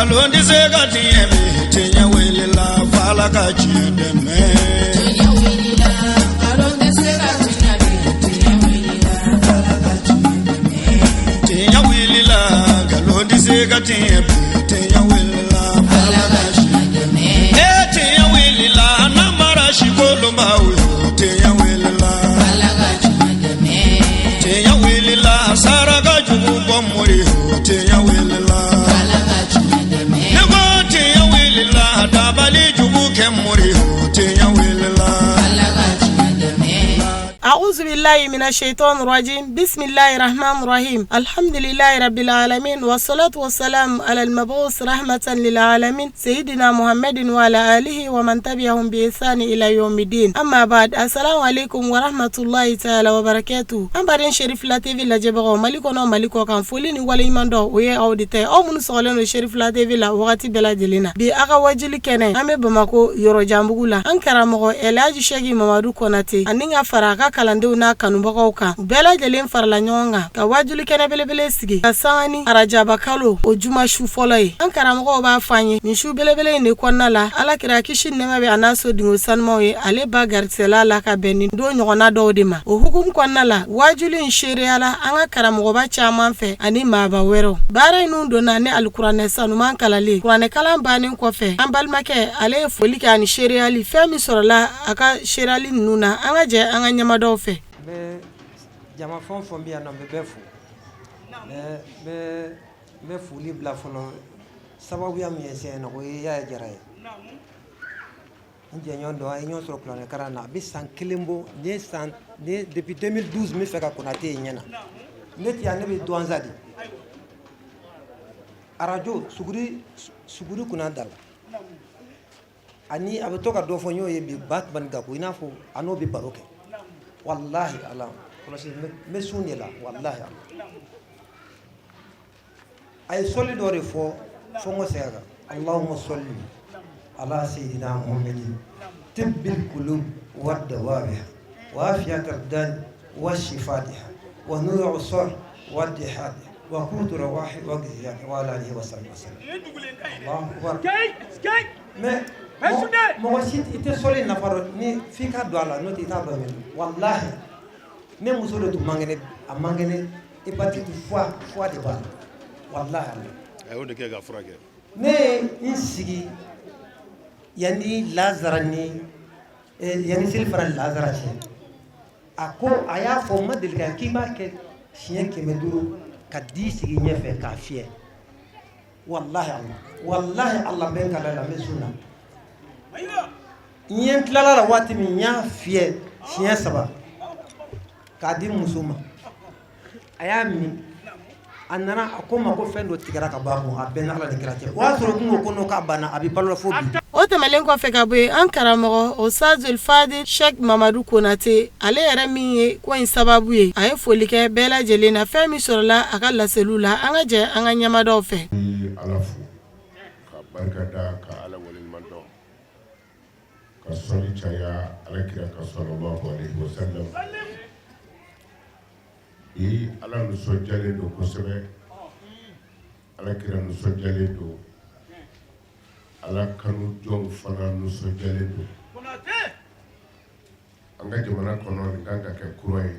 Nkalon tɛ se ka tiɲɛ bi, tiɲɛ wulila f'Ala ka tiɲɛ dɛmɛ. Tiɲɛ wulila, nkalon tɛ se ka tiɲɛ bi, tiɲɛ wulila, Ala ka tiɲɛ dɛmɛ. Tiɲɛ wulila, nkalon tɛ se ka tiɲɛ bi, tiɲɛ wulila Ala ka tiɲɛ dɛmɛ. E tiɲɛ wulila, namara si kolonbaw yo, tiɲɛ wulila. Ala ka tiɲɛ dɛmɛ. Tiɲɛ wulila, saraka jugu bɔ mori yo, tiɲɛ wulila. Ala ka tiɲɛ dɛmɛ. Ne ko tiɲɛ wulila, dabali jugu kɛ mori yo, tiɲɛ wulila. Ala ka tiɲɛ dɛmɛ. أعوذ بالله من الشيطان الرجيم بسم الله الرحمن الرحيم الحمد لله رب العالمين والصلاة والسلام على المبعوث رحمة للعالمين سيدنا محمد وعلى آله ومن تبعهم بإحسان إلى يوم الدين أما بعد السلام عليكم ورحمة الله تعالى وبركاته an baden Cherifla TV lajɛbagaw Mali kɔnɔ Mali kɔ kan foli ni waleɲuman dɔn o ye aw de ta ye aw minnu sɔgɔlen don Cherifla TV la wagati bɛɛ lajɛlen na bi a ka wajuli kɛnɛ an bɛ Bamako yɔrɔjanbugu la an karamɔgɔ Elhaji Sɛki Mamadu Kɔnate ani ka fara a ka kalandenw n'a kanubagaw kan u bɛɛ lajɛlen farala ɲɔgɔn kan ka wajuli kɛnɛ belebele sigi ka sanga ni arajaba kalo o juma su fɔlɔ ye an karamɔgɔw b'a fɔ an ye nin su belebele in de kɔnɔna la ala kira kisi ni nɛɛma bɛ a n'a so dingo sanumaw ye ale ba garisɛla la ka bɛn nin don ɲɔgɔnna dɔw de ma o hukumu kɔnɔna la wajuli in seereyala an ka karamɔgɔba caman fɛ ani maaba wɛrɛw baara in donna ni alikuranɛ sanuman kalalen kuranɛkalan bannen kɔfɛ an balimakɛ ale ye foli kɛ ani seereyali fɛn min sɔrɔla a ka seereyali ninnu na an ka jɛ an ka ɲɛmadaw fɛ. N bɛ jama fɛn o fɛn bɛ yan nɔ, n bɛ bɛɛ fo. N bɛ foli bila fɔlɔ. Sababuya min ye se yan nɔ, o ye Yaya Jara ye, n jɛɲɔgɔn dɔ. A ye ɲɔgɔn sɔrɔ kuranɛkalan na, a bɛ san kelen bɔ. Nin ye san nin ye depuis 2012 n bɛ fɛ ka Konate ye ɲɛ na. Ne tɛ yan, ne bɛ Douentza de, arajo suguri suguri kunna da la. Ani a bɛ to ka dɔ fɔ n y'o ye bi Batman Gaku, i n'a fɔ a n'o bɛ baro kɛ. Walahi Ala kɔlɔsi, n bɛ sun de la. Walahi Ala, a ye sɔli dɔ de fɔ fo n ko segin a kan: Allahumma salli ala sayyidina Muhammadin tibbil qulub wa dawabiha wa afiyat abdan wa shifatiha wa nur usar wa dihatiha wa qut rawahi wa ghizatiha wa ala alihi wa sahbihi wa sallam. Allahu akbar. Mais mɔgɔ si i tɛ sɔli nafa dɔn ni f'i ka don a la, n'o tɛ i t'a dɔn. Min walahi, ne muso de tun man kɛnɛ, a man kɛnɛ, hépatite, foie, foie de b'a la. Walahi Ala. A y'o de kɛ ka furakɛ. Ne ye n sigi yanni lazara ni yanni seli fana lazara cɛ, a ko a y'a fɔ n ma deli ka k'i b'a kɛ siɲɛ 500 ka di sigi ɲɛfɛ k'a fiyɛ. Walahi Ala, walahi Ala bɛ n kala la, n bɛ sun na. N ye n tilala la waati min, n y'a fiyɛ siɲɛ saba k'a di muso ma, a y'a min. A nana, a ko n ma ko fɛn dɔ tigɛra ka bɔ a kun. A bɛɛ n'Ala ni kira cɛ, o y'a sɔrɔ kun ko n'o k'a banna, a bɛ balo la fo bi. O tɛmɛnen kɔfɛ ka bɔ yen, an karamɔgɔ Ustazul Fadil Sheikh Mamadu Konate, ale yɛrɛ min ye ko in sababu ye, a ye foli kɛ bɛɛ lajɛlen na fɛn min sɔrɔla a ka laseliw la. An ka jɛ an ka ɲɛmadaw fɛ. Ala fo ka barika da, ka Ala waleɲuman dɔn, ka sɔli caya Ala kira ka sallallahu alaihi wasallam. Bi Ala nisɔndiyalen don kosɛbɛ, Ala kira nisɔndiyalen don, Ala kanu jɔnw fana nisɔndiyalen don. An ka jamana kɔnɔ, nin kan ka kɛ kura ye.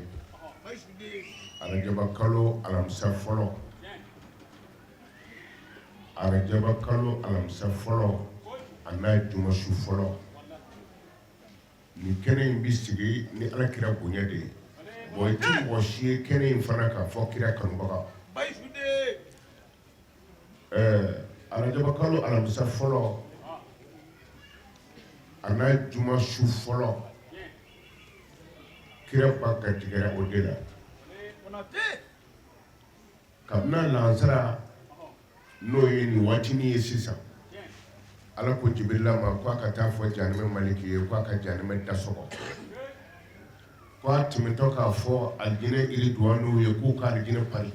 Arajaba kalo alamisa fɔlɔ, arajaba kalo alamisa fɔlɔ, a n'a juma su fɔlɔ, nin kɛnɛ in bɛ sigi ni Ala kira bonya de ye. Bon, i ti mɔgɔ si ye kɛnɛ in fana k'a fɔ kira kanubaga. Arajaba kalo alamisa fɔlɔ, a n'a juma su fɔlɔ, kira ba garijɛgɛra o de la. Kabini lansara, n'o ye nin waatinin ye sisan, Ala ko Jibirila ma ko a ka taa fɔ jahanamɛ maliki ye ko a ka jahanamɛ da sɔgɔ, ko a tɛmɛtɔ k'a fɔ alijinɛ iriduwanuw ye k'u ka alijinɛ pari.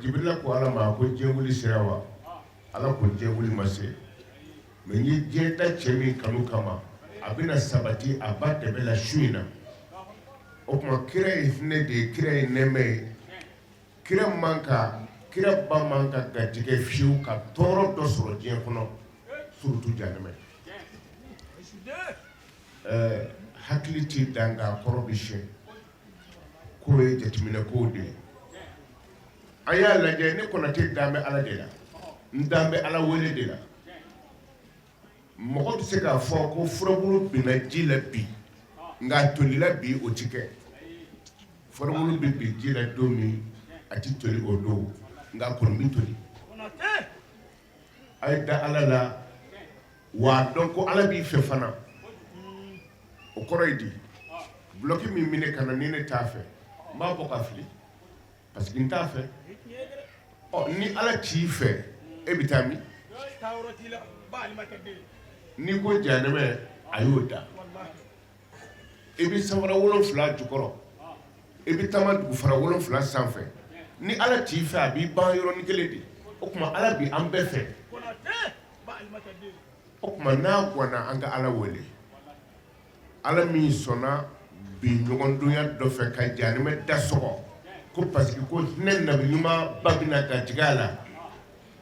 Jibirila ko Ala ma ko diɲɛ wuli sera wa? Ala ko diɲɛ wuli ma se, mais n ye diɲɛ da cɛ min kanu kama, a bɛna sabati a ba dɛbɛ la su in na. O tuma kira ye hinɛ de ye, kira ye nɛɛmɛ ye. Kira man ka Kira ba man ka garijɛgɛ fiyewu ka tɔɔrɔ dɔ sɔrɔ diɲɛ kɔnɔ, surtout jahanama. Ɛɛ, hakili t'i dan nka kɔrɔ bɛ siɲɛ. K'o ye jateminɛ kow de ye. An y'a lajɛ, ne Konate dan bɛ Ala de la, n dan bɛ Ala wele de la. Mɔgɔ bɛ se k'a fɔ ko furabulu binna ji la bi, nka a tolila bi, o ti kɛ. Furabulu bɛ bin ji la don min, a ti toli o don, nka a kɔni bɛ toli. A ye da Ala la wa a dɔn ko Ala b'i fɛ fana. O kɔrɔ ye di? Bulɔki min bɛ ne kan na, ni ne t'a fɛ, n b'a bɔ ka fili parce que n t'a fɛ. Ɔ, ni Ala t'i fɛ, e bɛ taa min? N'i ko jahanama, a y'o da. I bɛ sanfara 7 jukɔrɔ, i bɛ taama dugufara 7 sanfɛ. Ni Ala t'i fɛ, a b'i ban yɔrɔnin kelen de. O tuma Ala bi an bɛɛ fɛ. O tuma n'a ganna, an ka Ala wele. Ala min sɔnna bi ɲɔgɔndonya dɔ fɛ ka jahanama da sɔgɔ ko parce que ko hinɛ nabi ɲuman ba bɛna garijɛgɛ a la.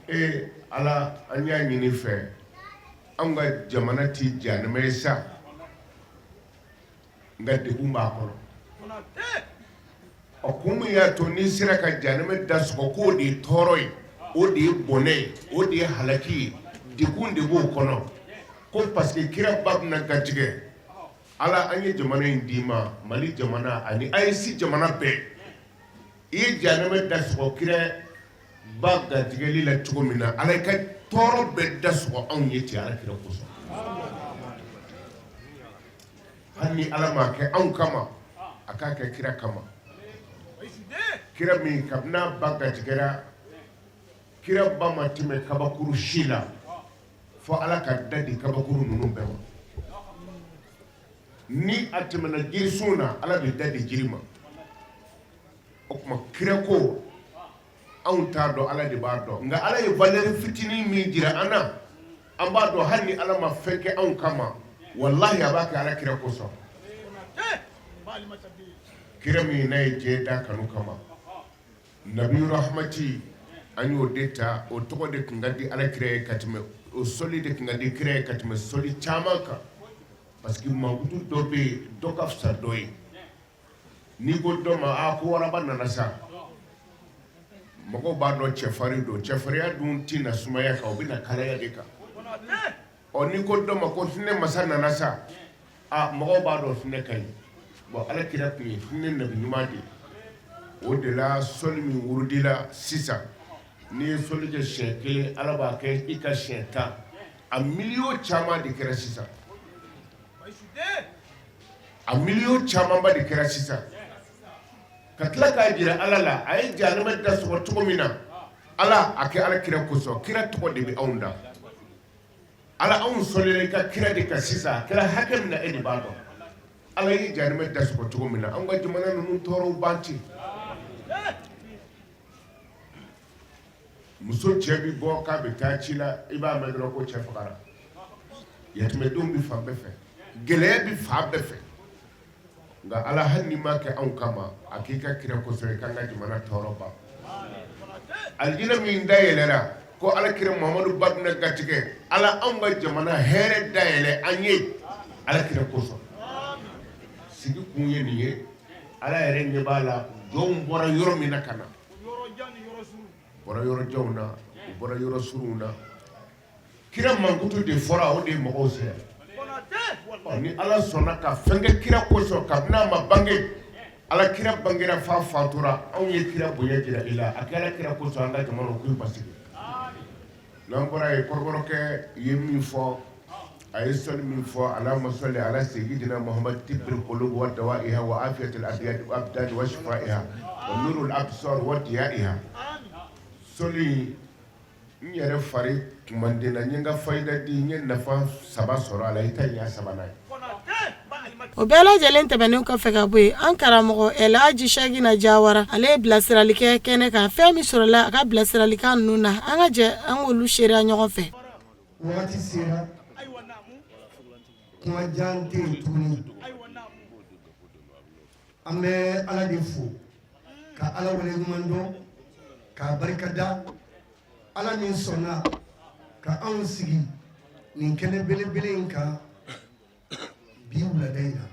Ee Ala, an y'a ɲini fɛ, anw ka jamana ti jahanama ye sa, nka degun b'a kɔnɔ. Ɔ, kun min y'a to n'i sera ka jahanama da sɔgɔ, k'o de ye tɔɔrɔ ye, o de ye bɔnɛ ye, o de ye halaki ye, degun de b'o kɔnɔ, ko parce que kira ba bɛna garijɛgɛ. Ala, an ye jamana in d'i ma, Mali jamana ani AES jamana bɛɛ. I ye jahanama da sɔgɔ kira ba garijɛgɛli la cogo min na, Ala i ka tɔɔrɔ bɛɛ da sɔgɔ anw ye ten, Ala kira kosɔn. Hali ni Ala m'a kɛ anw kama, a k'a kɛ kira kama. Kira min, kabini a ba garijɛgɛra, kira ba ma tɛmɛ kabakuru si la fo Ala ka da di kabakuru ninnu bɛɛ ma. Ni a tɛmɛna jirisun na, Ala bɛ da di jiri ma. O tuma kira ko anw t'a dɔn, Ala de b'a dɔn. Nka Ala ye valeur fitinin min jira an na, an b'a dɔn hali ni Ala ma fɛn kɛ anw kama, walahi a b'a kɛ Ala kira kosɔn. Kira min n'a ye diɲɛ da kanu kama, Nabi rahmati, an y'o de ta. O tɔgɔ de tun ka di Ala kira ye ka tɛmɛ, o sɔli de tun ka di kira ye ka tɛmɛ sɔli caman kan, parce que mankutu dɔ bɛ yen, dɔ ka fisa dɔ ye. N'i ko dɔ ma a ko waraba nana sa, mɔgɔw b'a dɔn cɛfarin don. Cɛfarinya dun tɛ na sumaya kan, o bɛ na kalaya de kan. Ɔ, n'i ko dɔ ma ko hinɛ masa nana sa, a mɔgɔw b'a dɔn hinɛ ka ɲi. Bon, Ala kira tun ye hinɛ nabi ɲuman de ye. O de la sɔli min wurudila sisan, n'i ye sɔli kɛ siɲɛ kelen, Ala b'a kɛ i ka siɲɛ 10. A miliyɔn caman de kɛra sisan, a miliyɔn camanba de kɛra sisan. Ka tila k'a jira Ala la, a ye jahanama da sɔgɔ cogo min na, Ala a kɛ Ala kira kosɔn. Kira tɔgɔ de bɛ anw da. Ala, anw sɔlila i ka kira de kan sisan, a kɛra hakɛ min na, e de b'a dɔn. Ala ye jahanama da sɔgɔ cogo min na, anw ka jamana ninnu tɔɔrɔw ban ten. Muso cɛ bɛ bɔ k'a bɛ taa ci la, i b'a mɛn dɔrɔn ko cɛ fagara. Yatimɛdenw bɛ fan bɛɛ fɛ, gɛlɛya bɛ fan bɛɛ fɛ. Nka Ala, hali n'i m'a kɛ anw kama, a k'i ka kira kosɔn, i k'an ka jamana tɔɔrɔ ban. Alijinɛ min da yɛlɛra ko Ala kira Muhamadu ba bɛna garijɛgɛ, Ala, anw ka jamana hɛrɛ da yɛlɛ an ye, Ala kira kosɔn. Sigi kun ye nin ye. Ala yɛrɛ ɲɛ b'a la, jɔnw bɔra yɔrɔ min na ka na, bɔra yɔrɔ janw na, u bɔra yɔrɔ surunw na. Kira mankutu de fɔra, o de ye mɔgɔw sera. Ni Ala sɔnna ka fɛn kɛ kira kosɔn, kabini a ma bange, Ala kira bangera fa fatura, anw ye kira bonya jira i la, a kɛra kira kosɔn, an ka jamana k'u basigi. N'an bɔra yen, kɔrɔbɔrɔkɛ ye min fɔ, a ye sɔli min fɔ, Allahumma salli ala sayyidina Muhammad tibbil qulub wa dawaiha wa afiyatil abdan wa shifaiha wa nurul absar wa diyaiha. Sɔli n yɛrɛ fari tun man di n na, n ye n ka fayida di, n ye nafa 3 sɔrɔ a la, i ta in y'a 3nan ye. O bɛɛ lajɛlen tɛmɛnen kɔfɛ ka bɔ yen, an karamɔgɔ Elhaji Sɛkina Jawara, ale ye bilasirali kɛ kɛnɛ kan. Fɛn min sɔrɔla a ka bilasiralikan ninnu na, an ka jɛ an k'olu seereya ɲɔgɔn fɛ. Wagati sera, kuma jan tɛ yen tuguni. An bɛ Ala de fo ka Ala waleɲuman dɔn. K'a barikada Ala min sɔnna ka anw sigi nin kɛnɛ belebele in kan bi wulada in na.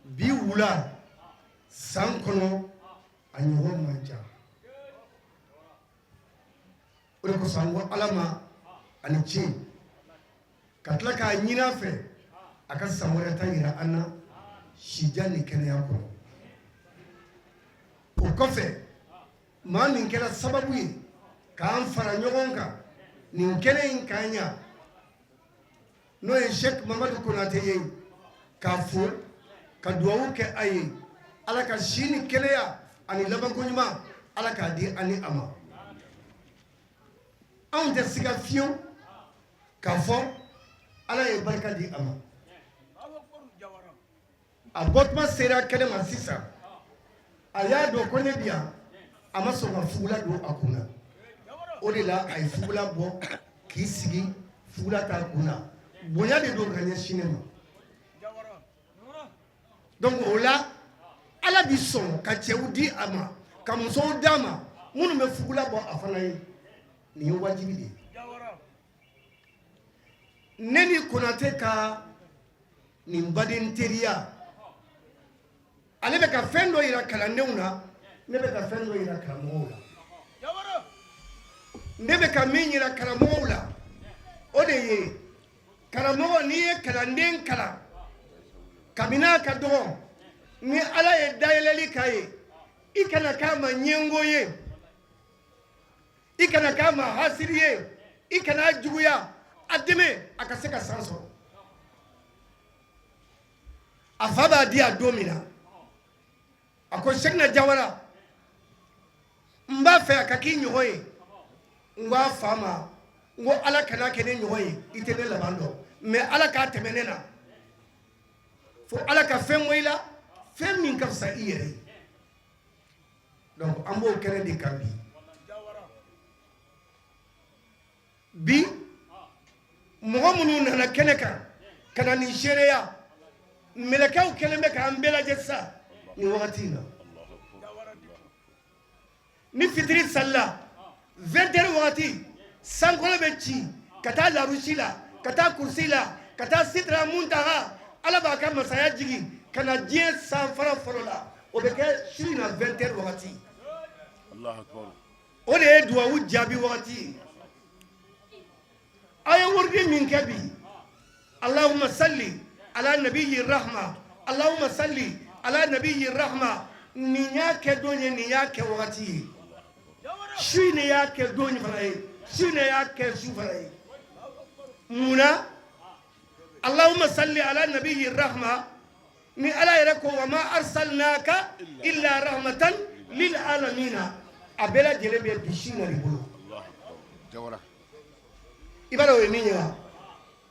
Bi wula san kɔnɔ a ɲɔgɔn man ca. O de kosɔn an ko Ala ma a ni ce ka tila k'a ɲini a fɛ a ka san wɛrɛ ta yira an na sijan ni kɛnɛya kɔnɔ. O kɔfɛ maa min kɛra sababu ye k'an fara ɲɔgɔn kan nin kɛnɛ in kan yan n'o ye Sɛki Mamadu Konate ye k'a fo ka dugawu kɛ a ye Ala ka si ni kɛnɛya ani labanko ɲuman Ala k'a di ani a ma. Anw tɛ siga fiyewu k'a fɔ Ala ye barika di a ma. A bɔtuma sera kɛnɛ ma sisan a y'a dɔn ko ne bi yan a ma sɔn ka fugula don a kun na o de la a ye fugula bɔ k'i sigi fugula t'a kun na bonya de don ka ɲɛsin ne ma donc o la Ala bi sɔn ka cɛw di a ma ka musow d'a ma minnu bɛ fugula bɔ a fana ye nin ye wajibi de ye ne ni Konate ka nin baden teriya ale bɛ ka fɛn dɔ yira kalandenw na ne bɛ ka fɛn dɔ yira karamɔgɔw la ne bɛ ka min yira karamɔgɔw la o de ye karamɔgɔ n'i ye kalanden kalan kabini a ka dɔgɔ ni Ala ye dayɛlɛli k'a ye i kana k'a ma ɲɛngo ye i kana k'a ma hasiri ye i kana juguya a dɛmɛ a ka se ka san sɔrɔ a fa b'a di a don min na a ko Sɛkina Jawara n b'a fɛ a ka k'i ɲɔgɔn ye n ko a fa ma n ko Ala kana kɛ ne ɲɔgɔn ye i tɛ ne laban dɔn mais Ala k'a tɛmɛ ne na fo Ala ka fɛn bɔ i la fɛn min ka fisa i yɛrɛ ye donc an b'o kɛnɛ de kan bi bi mɔgɔ minnu nana kɛnɛ kan ka na nin seereya mɛlɛkɛw kɛlen bɛ k'an bɛɛ lajɛ sisan nin wagati in na ni fitiri salila 20 heures wagati sankolo bɛ ci ka taa larusi la ka taa kurusi la ka taa sidra muntaha Ala b'a ka masaya jigin ka na diɲɛ sanfara fɔlɔ la o bɛ kɛ su in na 20 heures wagati o de ye duwawu jaabi wagati ye aw ye wurudi min kɛ bi Allahumma salli ala nabiyyi rahma Allahumma salli ala nabiyyi rahma nin y'a kɛ don ye nin y'a kɛ wagati ye su in de y'a kɛ don fana ye su in de y'a kɛ su fana ye mun na Allahumma salli ala nabiyyi rahma ni Ala yɛrɛ ko wa ma arsalnaka illa rahmatan lil alamina a bɛɛ lajɛlen bɛ bi su in na de bolo i b'a dɔn o ye min ye wa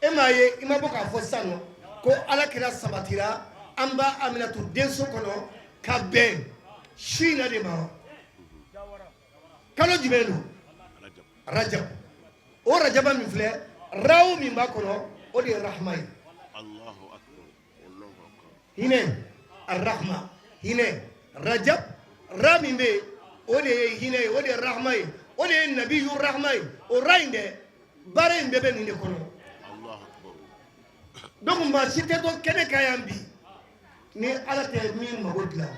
e m'a ye i ma bɔ k'a fɔ sisan nɔ ko Ala kira sabatira an ba Aminatu denso kɔnɔ ka bɛn su in na de ma wa kalo jumɛn don rajab o rajaba min filɛ raw min b'a kɔnɔ o de ye rahma ye hinɛ arahma hinɛ rajab ra min bɛ yen o de ye hinɛ ye o de ye rahma ye o de ye nabiyu rahma ye o ra in dɛ baara in bɛɛ bɛ nin de kɔnɔ donc maa si tɛ to kɛnɛ kan yan bi ni Ala tɛ min mago dilan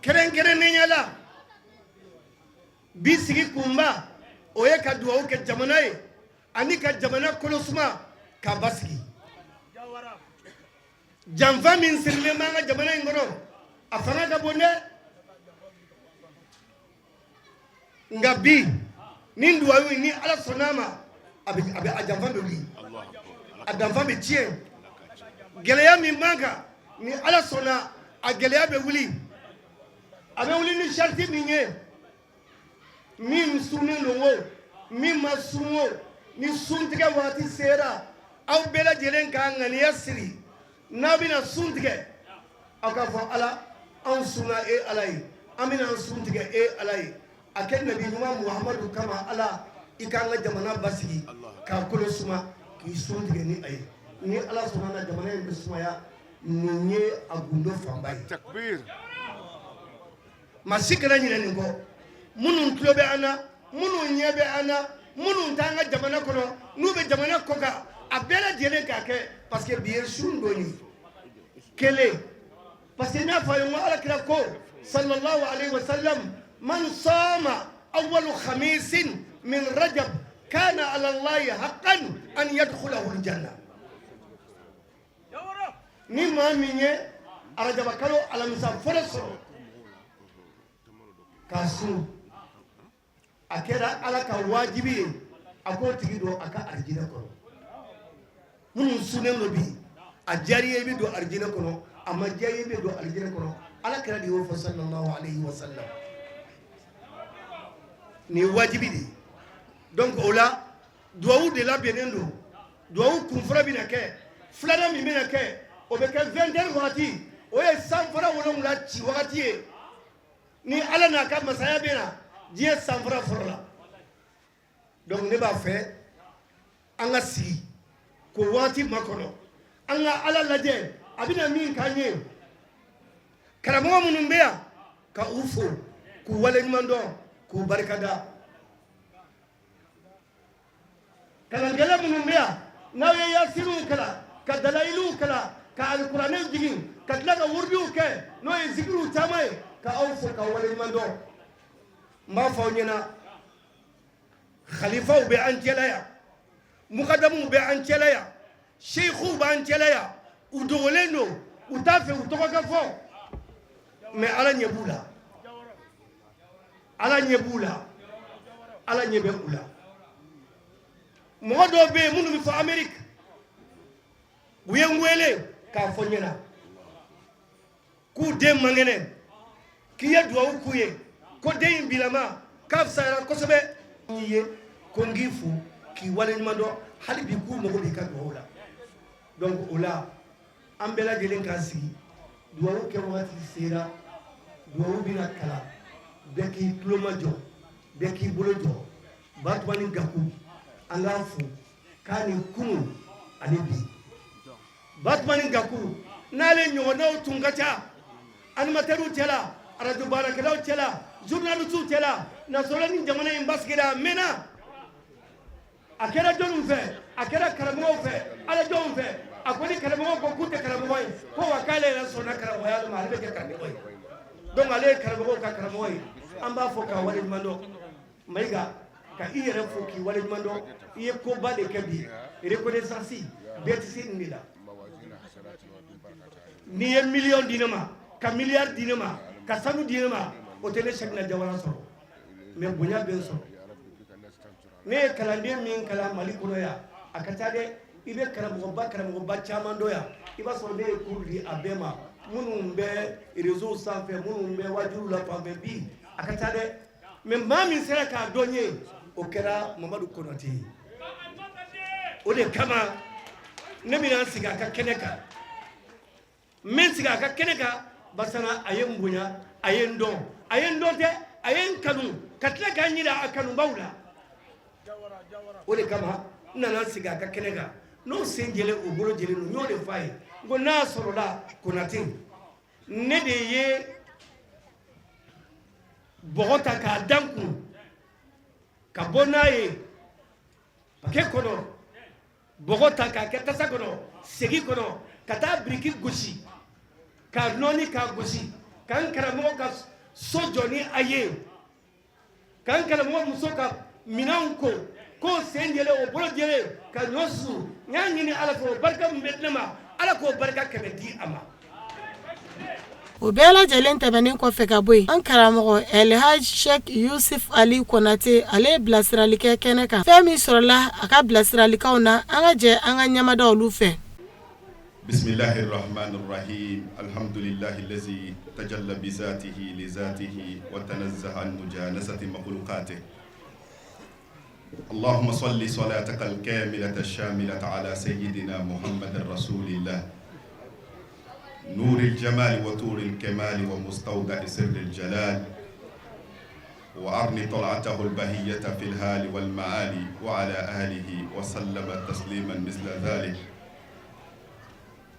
kɛrɛnkɛrɛnnenya la bi sigi kunba o ye ka dugawu kɛ jamana ye ani ka jamana kolo suma k'a basigi janfa min sirilen b'an ka jamana in kɔnɔ a fanga ka bon dɛ nka bi ni duwawu ni Ala sɔnna a ma a bɛ a janfa bɛ wuli a janfa bɛ tiɲɛ gɛlɛya min b'an kan ni Ala sɔnna a gɛlɛya bɛ wuli a bɛ wuli ni sariti min ye min sunnen don o min ma sun o ni suntigɛ waati sera aw bɛɛ lajɛlen ka ŋaniya siri n'aw bɛna sun tigɛ aw k'a fɔ Ala anw sunna e Ala ye an bɛna an sun tigɛ e Ala ye a kɛ nabi ɲuman Muhamadu kama Ala i k'an ka jamana basigi k'a kolo suma k'i sun tigɛ ni a ye ni Ala sɔnna na jamana in bɛ sumaya nin ye a gundo fanba ye. Maa si kana ɲinɛ nin kɔ. Minnu tulo bɛ an na, minnu ɲɛ bɛ an na, minnu t'an ka jamana kɔnɔ, n'u bɛ jamana kɔ kan, a bɛɛ lajɛlen k'a kɛ, parce que bi ye sun don ye kelen. Parce que n y'a fɔ a ye, n ko Ala kira ko sallallahu alayhi wa sallam, man sama awwalu khamisin min rajab kana ala allahi haqqan an yadkhulahu aljanna. Ni maa min ye arajaba kalo alamisa fɔlɔ sɔrɔ k'a sun, a kɛra Ala ka wajibi ye a k'o tigi don a ka arijinɛ kɔnɔ. Minnu sunnen don bi, a diyara i ye, i bɛ don arijinɛ kɔnɔ, a ma diya i ye, i bɛ don arijinɛ kɔnɔ. Ala kira de y'o fɔ sallallahu alayhi wa sallam. Nin ye wajibi de ye. Donc o la, duwawu de labɛnnen don. Duwawu kunfɔlɔ bɛna kɛ, filanan min bɛna kɛ, o bɛ kɛ 20 heures wagati, o ye sanfara 7 ci wagati ye, ni Ala n'a ka masaya bɛ na diɲɛ sanfara fɔlɔ la. Donc ne b'a fɛ an ka sigi k'o waati makɔnɔ, an ka Ala lajɛ a bɛna min k'an ye. Karamɔgɔ minnu bɛ yan, ka u fo, k'u waleɲuman dɔn, k'u barikada. Kalankɛla minnu bɛ yan, n'aw ye yasiniw kalan, ka dalayiluw kalan, ka alikuranɛ jigin, ka tila ka wurudiw kɛ, n'o ye zikiriw caman ye, ka aw fo k'aw waleɲuman dɔn. N b'a fɔ aw ɲɛna, khalifaw bɛ an cɛla yan, mukadamuw bɛ an cɛla yan, seikuw b'an cɛla yan. U dogolen don, u t'a fɛ u tɔgɔ ka fɔ, mais Ala ɲɛ b'u la, Ala ɲɛ b'u la, Ala ɲɛ bɛ u la. Mɔgɔ dɔw bɛ yen minnu bɛ fɔ Ameriki, u ye n wele k'a fɔ n ɲɛna k'u den man kɛnɛ, k'i ye duwawu k'u ye ko den in bilama k'a fisayara kosɛbɛ. N ye ko n k'i fo k'i waleɲuman dɔn hali bi, k'u mago b'i ka duwawu la. Donc o la, an bɛɛ lajɛlen k'an sigi, duwawu kɛ wagati sera, duwawu bɛna kalan. Bɛɛ k'i tulo majɔ, bɛɛ k'i bolo jɔ. Batumani Gaku, an k'a fo k'a ni kunun ani bi. Batumani Gaku n'ale ɲɔgɔnnaw tun ka ca animatɛriw cɛla, arajo baarakɛlaw cɛla, journalistew cɛla, nasɔrɔ ni jamana in basigira a mɛnna. A kɛra jɔnniw fɛ? A kɛra karamɔgɔw fɛ, ala jɔnw fɛ. A ko ni karamɔgɔw ko k'u tɛ karamɔgɔ ye, ko wa k'ale yɛrɛ sɔnna karamɔgɔya ma, ale bɛ kɛ karamɔgɔ ye. Donc ale ye karamɔgɔw ka karamɔgɔ ye. An b'a fɔ k'a waleɲuman dɔn. Mayiga, ka i yɛrɛ fo k'i waleɲuman dɔn, i ye koba de kɛ bi. Reconnaissance bɛɛ tɛ se nin de la. N'i ye miliyɔn di ne ma, ka miliyari di ne ma, ka sanu di ne ma, o tɛ ne Cheickna Diawara sɔrɔ, mais bonya bɛ n sɔrɔ. Ne ye kalanden min kalan Mali kɔnɔ yan, a ka ca dɛ. I bɛ karamɔgɔba karamɔgɔba caman dɔn yan, i b'a sɔrɔ ne ye cours di a bɛɛ ma. Minnu bɛ réseau sanfɛ, minnu bɛ wajuw la fan fɛ bi, a ka ca dɛ. Mais maa min sera k'a dɔn ye, o kɛra Mamadu Konate ye. O de kama ne bɛna n sigi a ka kɛnɛ kan. N bɛ n sigi a ka kɛnɛ kan basana a ye n bonya, a ye n dɔn, a ye n dɔn tɛ, a ye n kanu, ka tila k'a ɲira a kanubaw la. O de kama n nana n sigi a ka kɛnɛ kan. N'o sen jɛlen, o bolo jɛlen don. N y'o de fɔ a ye, n ko n'a sɔrɔla Konate, ne de ye bɔgɔ ta k'a da n kun ka bɔ n'a ye paquet kɔnɔ, bɔgɔ ta k'a kɛ tasa kɔnɔ, segi kɔnɔ, ka taa biriki gosi k'a nɔɔni k'a gosi, ka n karamɔgɔ ka so jɔ ni a ye, ka n karamɔgɔ muso ka minɛnw ko, k'o sen jɛlen, o bolo jɛlen, ka ɲɔ susu. N y'a ɲini Ala fɛ, o barika min bɛ di ne ma, Ala k'o barika 100 di a ma. O bɛɛ lajɛlen tɛmɛnen kɔfɛ ka bɔ yen, an karamɔgɔ Elhaj Sheikh Yusuf Ali Konate, ale ye bilasirali kɛ kɛnɛ kan. Fɛn min sɔrɔla a ka bilasiralikanw na, an ka jɛ an ka ɲɛmada olu fɛ. Bisimilahi rahmani rahim alhamdulilahi lazi tajalla bi zatihi li zatihi wa tanazzaha an mujanasati makhluqatihi Allahumma salli salataka al-kamilata ash-shamilata ala sayyidina Muhammadin rasulillah nuril jamali wa turil kamali wa mustawda'i sirril jalal wa arni tal'atahu al-bahiyyata fil hali wal ma'ali wa ala alihi wa sallama tasliman misla dhalik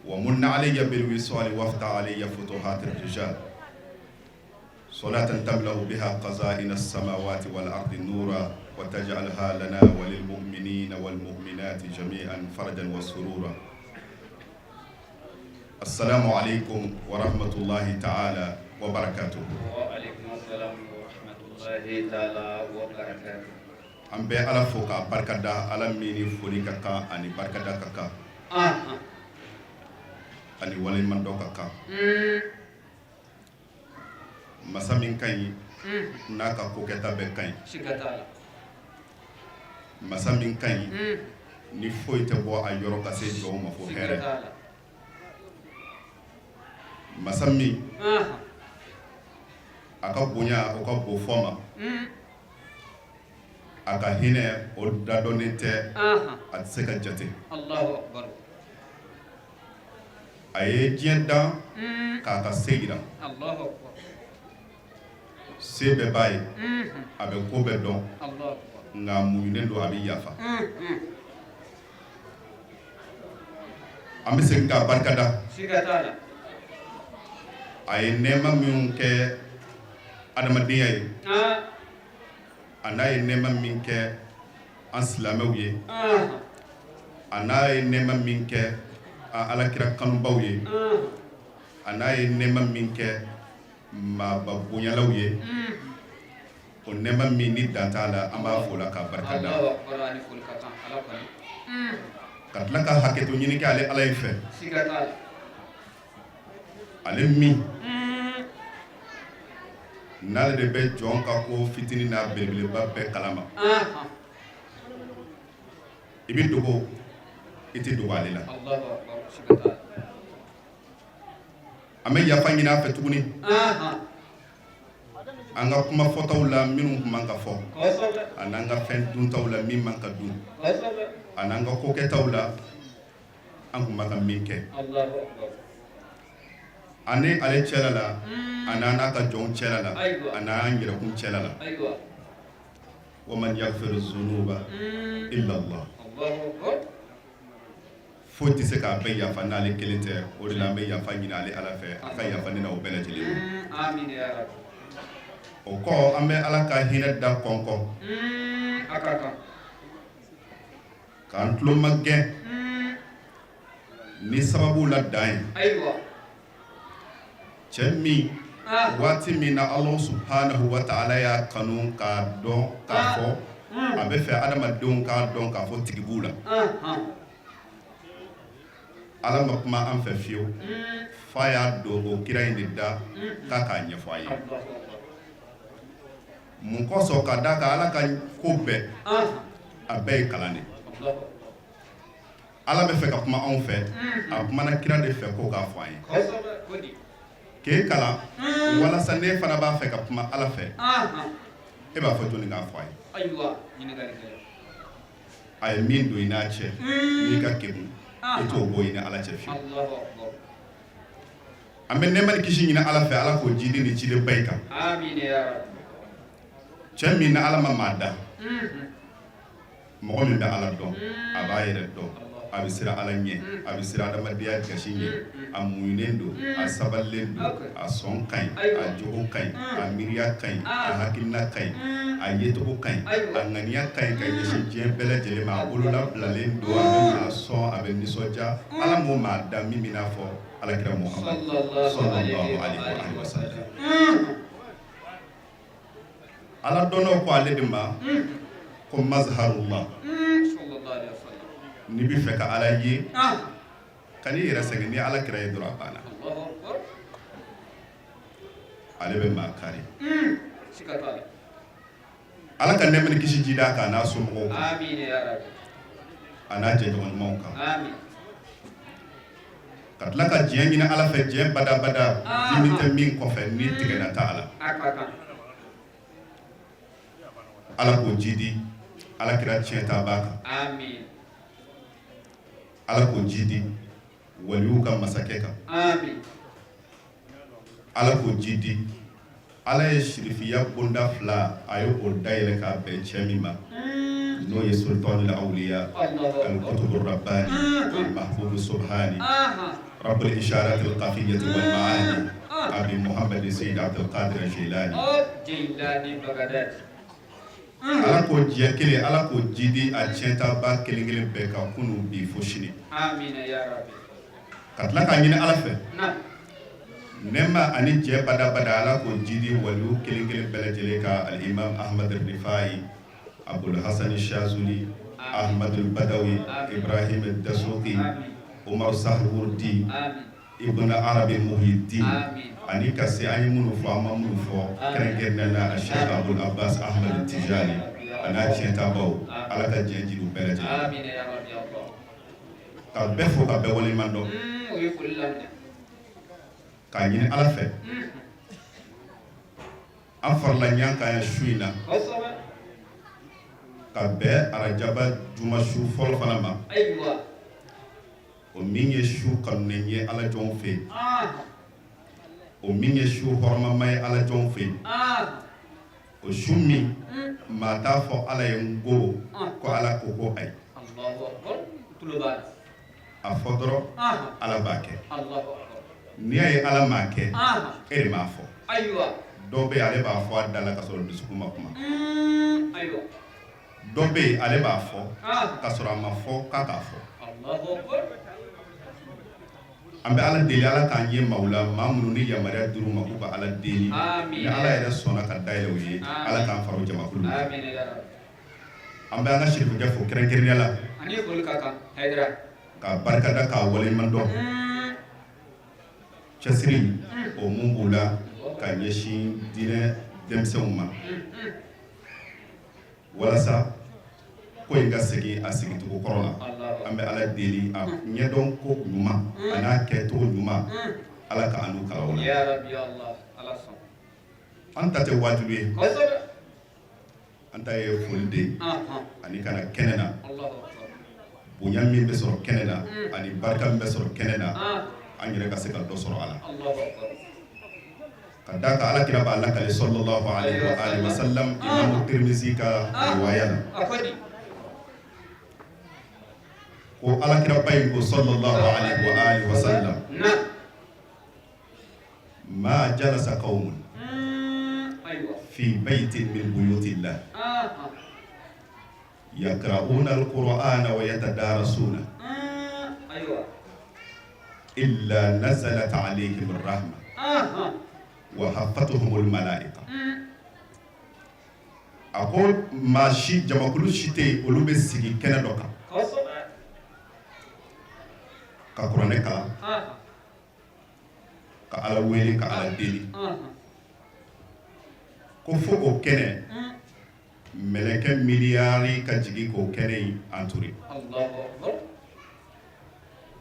wa munna alayya bil wisali wafta alayya futuhat ar-rijal. صلاة تملأ بها خزائن السماوات والأرض نورا وتجعلها لنا وللمؤمنين والمؤمنات جميعا فرجا وسرورا. السلام عليكم ورحمة الله تعالى وبركاته. وعليكم السلام ورحمة الله تعالى وبركاته. An bɛ Ala fo k'a barikada, Ala min ni foli ka kan ani barikada ka kan ani waleɲumandɔn ka kan. Masa min ka ɲi, n'a ka kokɛta bɛɛ ka ɲi. Siga t'a la. Masa min ka ɲi, ni foyi tɛ bɔ a yɔrɔ ka se jɔnw ma fo Siga hɛrɛ. t'a la. Masa min a ka bonya o ka bon fɔ ma, a ka hinɛ o dadɔnnen tɛ, a tɛ se ka jate. Allahu akbar. A ye diɲɛ dan k'a ka se yira. Allahu akbar. Se bɛɛ b'a ye, a bɛ ko bɛɛ dɔn, Allahu akbar. nka a muɲunen don, a bɛ yafa. An bɛ segin k'a barikada. Siga t'a la. A ye nɛɛma minnu kɛ adamadenya ye, a n'a ye nɛɛma min kɛ an silamɛw ye, a n'a ye nɛɛma min kɛ an alakira kanubaw ye, a n'a ye nɛɛma min kɛ maaba bonyalaw ye, o nɛɛma min ni dan t'a la, an b'a fo la k'a barikada. Allahu akbar, ani foli ka kan Ala kɔni. Ka tila ka hakɛto ɲini kɛ ale Ala in fɛ. Siga t'a la. Ale min n'ale de bɛ jɔn ka ko fitinin n'a belebeleba bɛɛ kalama, i bɛ dogo, i tɛ dogo ale la. Allahu akbar, siga t'a la. An bɛ yafa ɲini a fɛ tuguni an ka kuma fɔtaw la minnu tun man ka fɔ, a n'an ka fɛn duntaw la min man ka dun, a n'an ka kokɛtaw la an tun man ka min kɛ. Allahu akbar. Ani ale cɛla la, a n'an n'a ka jɔnw cɛla la, a n'an yɛrɛkun cɛla la. Ayiwa. Wa man yaghfiru zunuba illa Allah. Allahu akbar. Foyi tɛ se k'a bɛɛ yafa n'ale kelen tɛ. O de la an bɛ yafa ɲini ale Ala fɛ, a ka yafa ne n'aw bɛɛ lajɛlen ma. Amin ya rabbi. O kɔ, an bɛ Ala ka hinɛ da kɔnkɔ A ka kan. k'an tulo magɛn ni sababu la dan ye. Ayiwa. Cɛ min, waati min na Ala subhanahu wa ta'ala y'a kanu k'a dɔn k'a fɔ a bɛ fɛ adamadenw k'a dɔn k'a fɔ tigi b'u la, Ala ma kuma an fɛ fiyewu f'a y'a don o kira in de da k'a k'a ɲɛfɔ a ye. Mun kosɔn? Ka d'a kan Ala ka ko bɛɛ, a bɛɛ ye kalan de. Ala bɛ fɛ ka kuma anw fɛ, a kumana kira de fɛ ko k'a fɔ an ye Kosɛbɛ. K'e kalan, walasa n'e fana b'a fɛ ka kuma Ala fɛ, e b'a fɔ jɔnni k'a fɔ a ye? Ayiwa, ɲininkali kɛ. A ye min don i n'a cɛ, n'i ka kegun, i t'o bɔ i ni Ala cɛ fiyewu. Allahu akbar. An bɛ nɛɛma ni kisi ɲini Ala fɛ, Ala k'o jidi ni cidenba in kan. Amin ya rabbi. Cɛ min na Ala ma maa da, mɔgɔ min bɛ Ala dɔn, a b'a yɛrɛ dɔn, a bɛ siran Ala ɲɛ, a bɛ siran adamadenya gasi ɲɛ, a muɲunen don, a sabalilen don, a sɔn ka ɲi, a jogo ka ɲi, a miiriya ka ɲi, a hakilina ka ɲi, a yecogo ka ɲi, a ŋaniya ka ɲi ka ɲɛsin diɲɛ bɛɛ lajɛlen ma, a bololabilalen don, a bɛ maa sɔn, a bɛ nisɔndiya. Ala m'o maa da min bɛ n'a fɔ alakira Muhamadu sallallahu alaihi wa sallam. Ala dɔnnaw ko ale de ma ko mazharullah. Sallallahu alaihi wa sallam. N'i bɛ fɛ ka Ala ye, ka n'i yɛrɛ sɛgɛn, ni Ala kira ye dɔrɔn, a banna. Allahu akbar. Ale bɛ maa kari. Siga t'a la. Ala ka nɛɛma ni kisi jida a kan, a n'a somɔgɔw kan, Amin ya rabbi. a n'a jɛɲɔgɔn ɲumanw kan. Amin. Ka tila ka diɲɛ ɲini Ala fɛ, diɲɛ badabada, dimi tɛ min kɔfɛ ni tigɛna t'a la. A ka kan. Ala k'o jidi Ala kira tiɲɛ ta b'a kan. Amin. Ala k'o jidi waliw ka masakɛ kan. Amin. Ala k'o jidi Ala ye sirifiya bonda fila, a ye o dayɛlɛ k'a bɛn cɛ min ma, n'o ye sultanul awliya, al-kutubu rabbani, al-mahbubu subhani, rabbul isharat al-qafiyyah wal ma'ani. Abi Muhammad Sayyid Abdul Qadir Jilani. Jilani Bagdad. Ala k'o jɛ kelen, Ala k'o jidi a tiɲɛtaba kelen kelen bɛɛ kan kunun, bi, fo sini. Amina ya Rabbi. Ka tila k'a ɲini Ala fɛ, Naam. nɛɛma ani jɛ badabada, Ala k'o jidi waliyu kelen kelen bɛɛ lajɛlen kan, al-Imam Ahmad Rifai, Abul Hasan Shazuli, Ahmad Badawi, Ibrahim Dasuki, Umar Sahurdi, Amin. Ibn Arabi Muhyiddin, Amin. ani ka se an ye minnu fɔ, an ma minnu fɔ, kɛrɛnkɛrɛnnenya la Sheikh Abul Abbas Ahmad Tijani a n'a tiɲɛtabaw, Ala ka diɲɛ jidi u bɛɛ lajɛlen. Amina ya Rabbi Allah. Ka bɛɛ fo, ka bɛɛ waleɲuman dɔn, O ye foli laminɛ. K'a ɲini Ala fɛ, an farala ɲɔgɔn kan yan su in na Kosɛbɛ. ka bɛn arajaba juma su fɔlɔ fana ma, Ayiwa. o min ye su kanunen ye Ala jɔnw fɛ yen, Ah. o min ye su hɔrɔmama ye Ala jɔnw fɛ yen, Ah. o su min maa t'a fɔ Ala ye n ko ko Ala ko ko ayi. Allahu akbar. Tulo b'a la. A fɔ dɔrɔn, Ah. Ala b'a kɛ. Allahu akbar. N'i y'a ye Ala m'a kɛ, Ah. e de m'a fɔ. Ayiwa. Dɔw bɛ yen, ale b'a fɔ a da la ka sɔrɔ dusukun ma kuma. Ayiwa. Dɔ bɛ yen, ale b'a fɔ Ah. ka sɔrɔ a ma fɔ k'a k'a fɔ. Allahu akbar. An bɛ Ala deli, Ala k'an ye maaw la, maa minnu ni yamaruya dir'u ma k'u ka Ala deli, Amin. ni Ala yɛrɛ sɔnna ka dayɛlɛ u ye, Amin. Ala k'an fara o jamakulu kan. Amina ya Rabbi. An bɛ an ka sirifukɛ fo kɛrɛnkɛrɛnnenya la, Ani foli ka kan Hayidara. k'a barikada, k'a waleɲuman dɔn, cɛsiri o mun b'u la ka ɲɛsin diinɛ denmisɛnw ma, walasa ko in ka segin a segincogo kɔrɔ la. Allahu An bɛ Ala deli, a ɲɛdɔn ko ɲuman a n'a kɛcogo ɲuman, Ala ka an n'u kalan o la. Ya Rabbi ya Allah. Ala sɔn. An ta tɛ wajibi ye. Kosɛbɛ. An ta ye foli de ye Ahan. ani ka na kɛnɛ na, Allahu akbar. bonya min bɛ sɔrɔ kɛnɛ na ani barika min bɛ sɔrɔ kɛnɛ na, Ah. an yɛrɛ ka se ka dɔ sɔrɔ a la. Allahu akbar. Ka d'a kan Ala kira b'a lakale, sallallahu alaihi wa alihi wa sallam, Imamu Tirmizi ka riwaya la, A ko di? ko Ala kira ba in ko, sallallahu alaihi wa alihi wa sallam, Na. ma jalasa qaumun Ayiwa. fi baytin min buyutillah Ahan. yaqra'una alqur'ana wa yatadarasuna Ayiwa. illa nazalat alayhim arrahma Ahan. wa haffatuhum almalaika. A ko maa si, jamakulu si tɛ yen, olu bɛ sigi kɛnɛ dɔ kan Kosɛbɛ. ka kuranɛ kalan, Ahan. ka Ala wele, ka Ala deli, Ahan. ko fo o kɛnɛ mɛlɛkɛ miliyari ka jigin k'o kɛnɛ in entouré. Allahu akbar.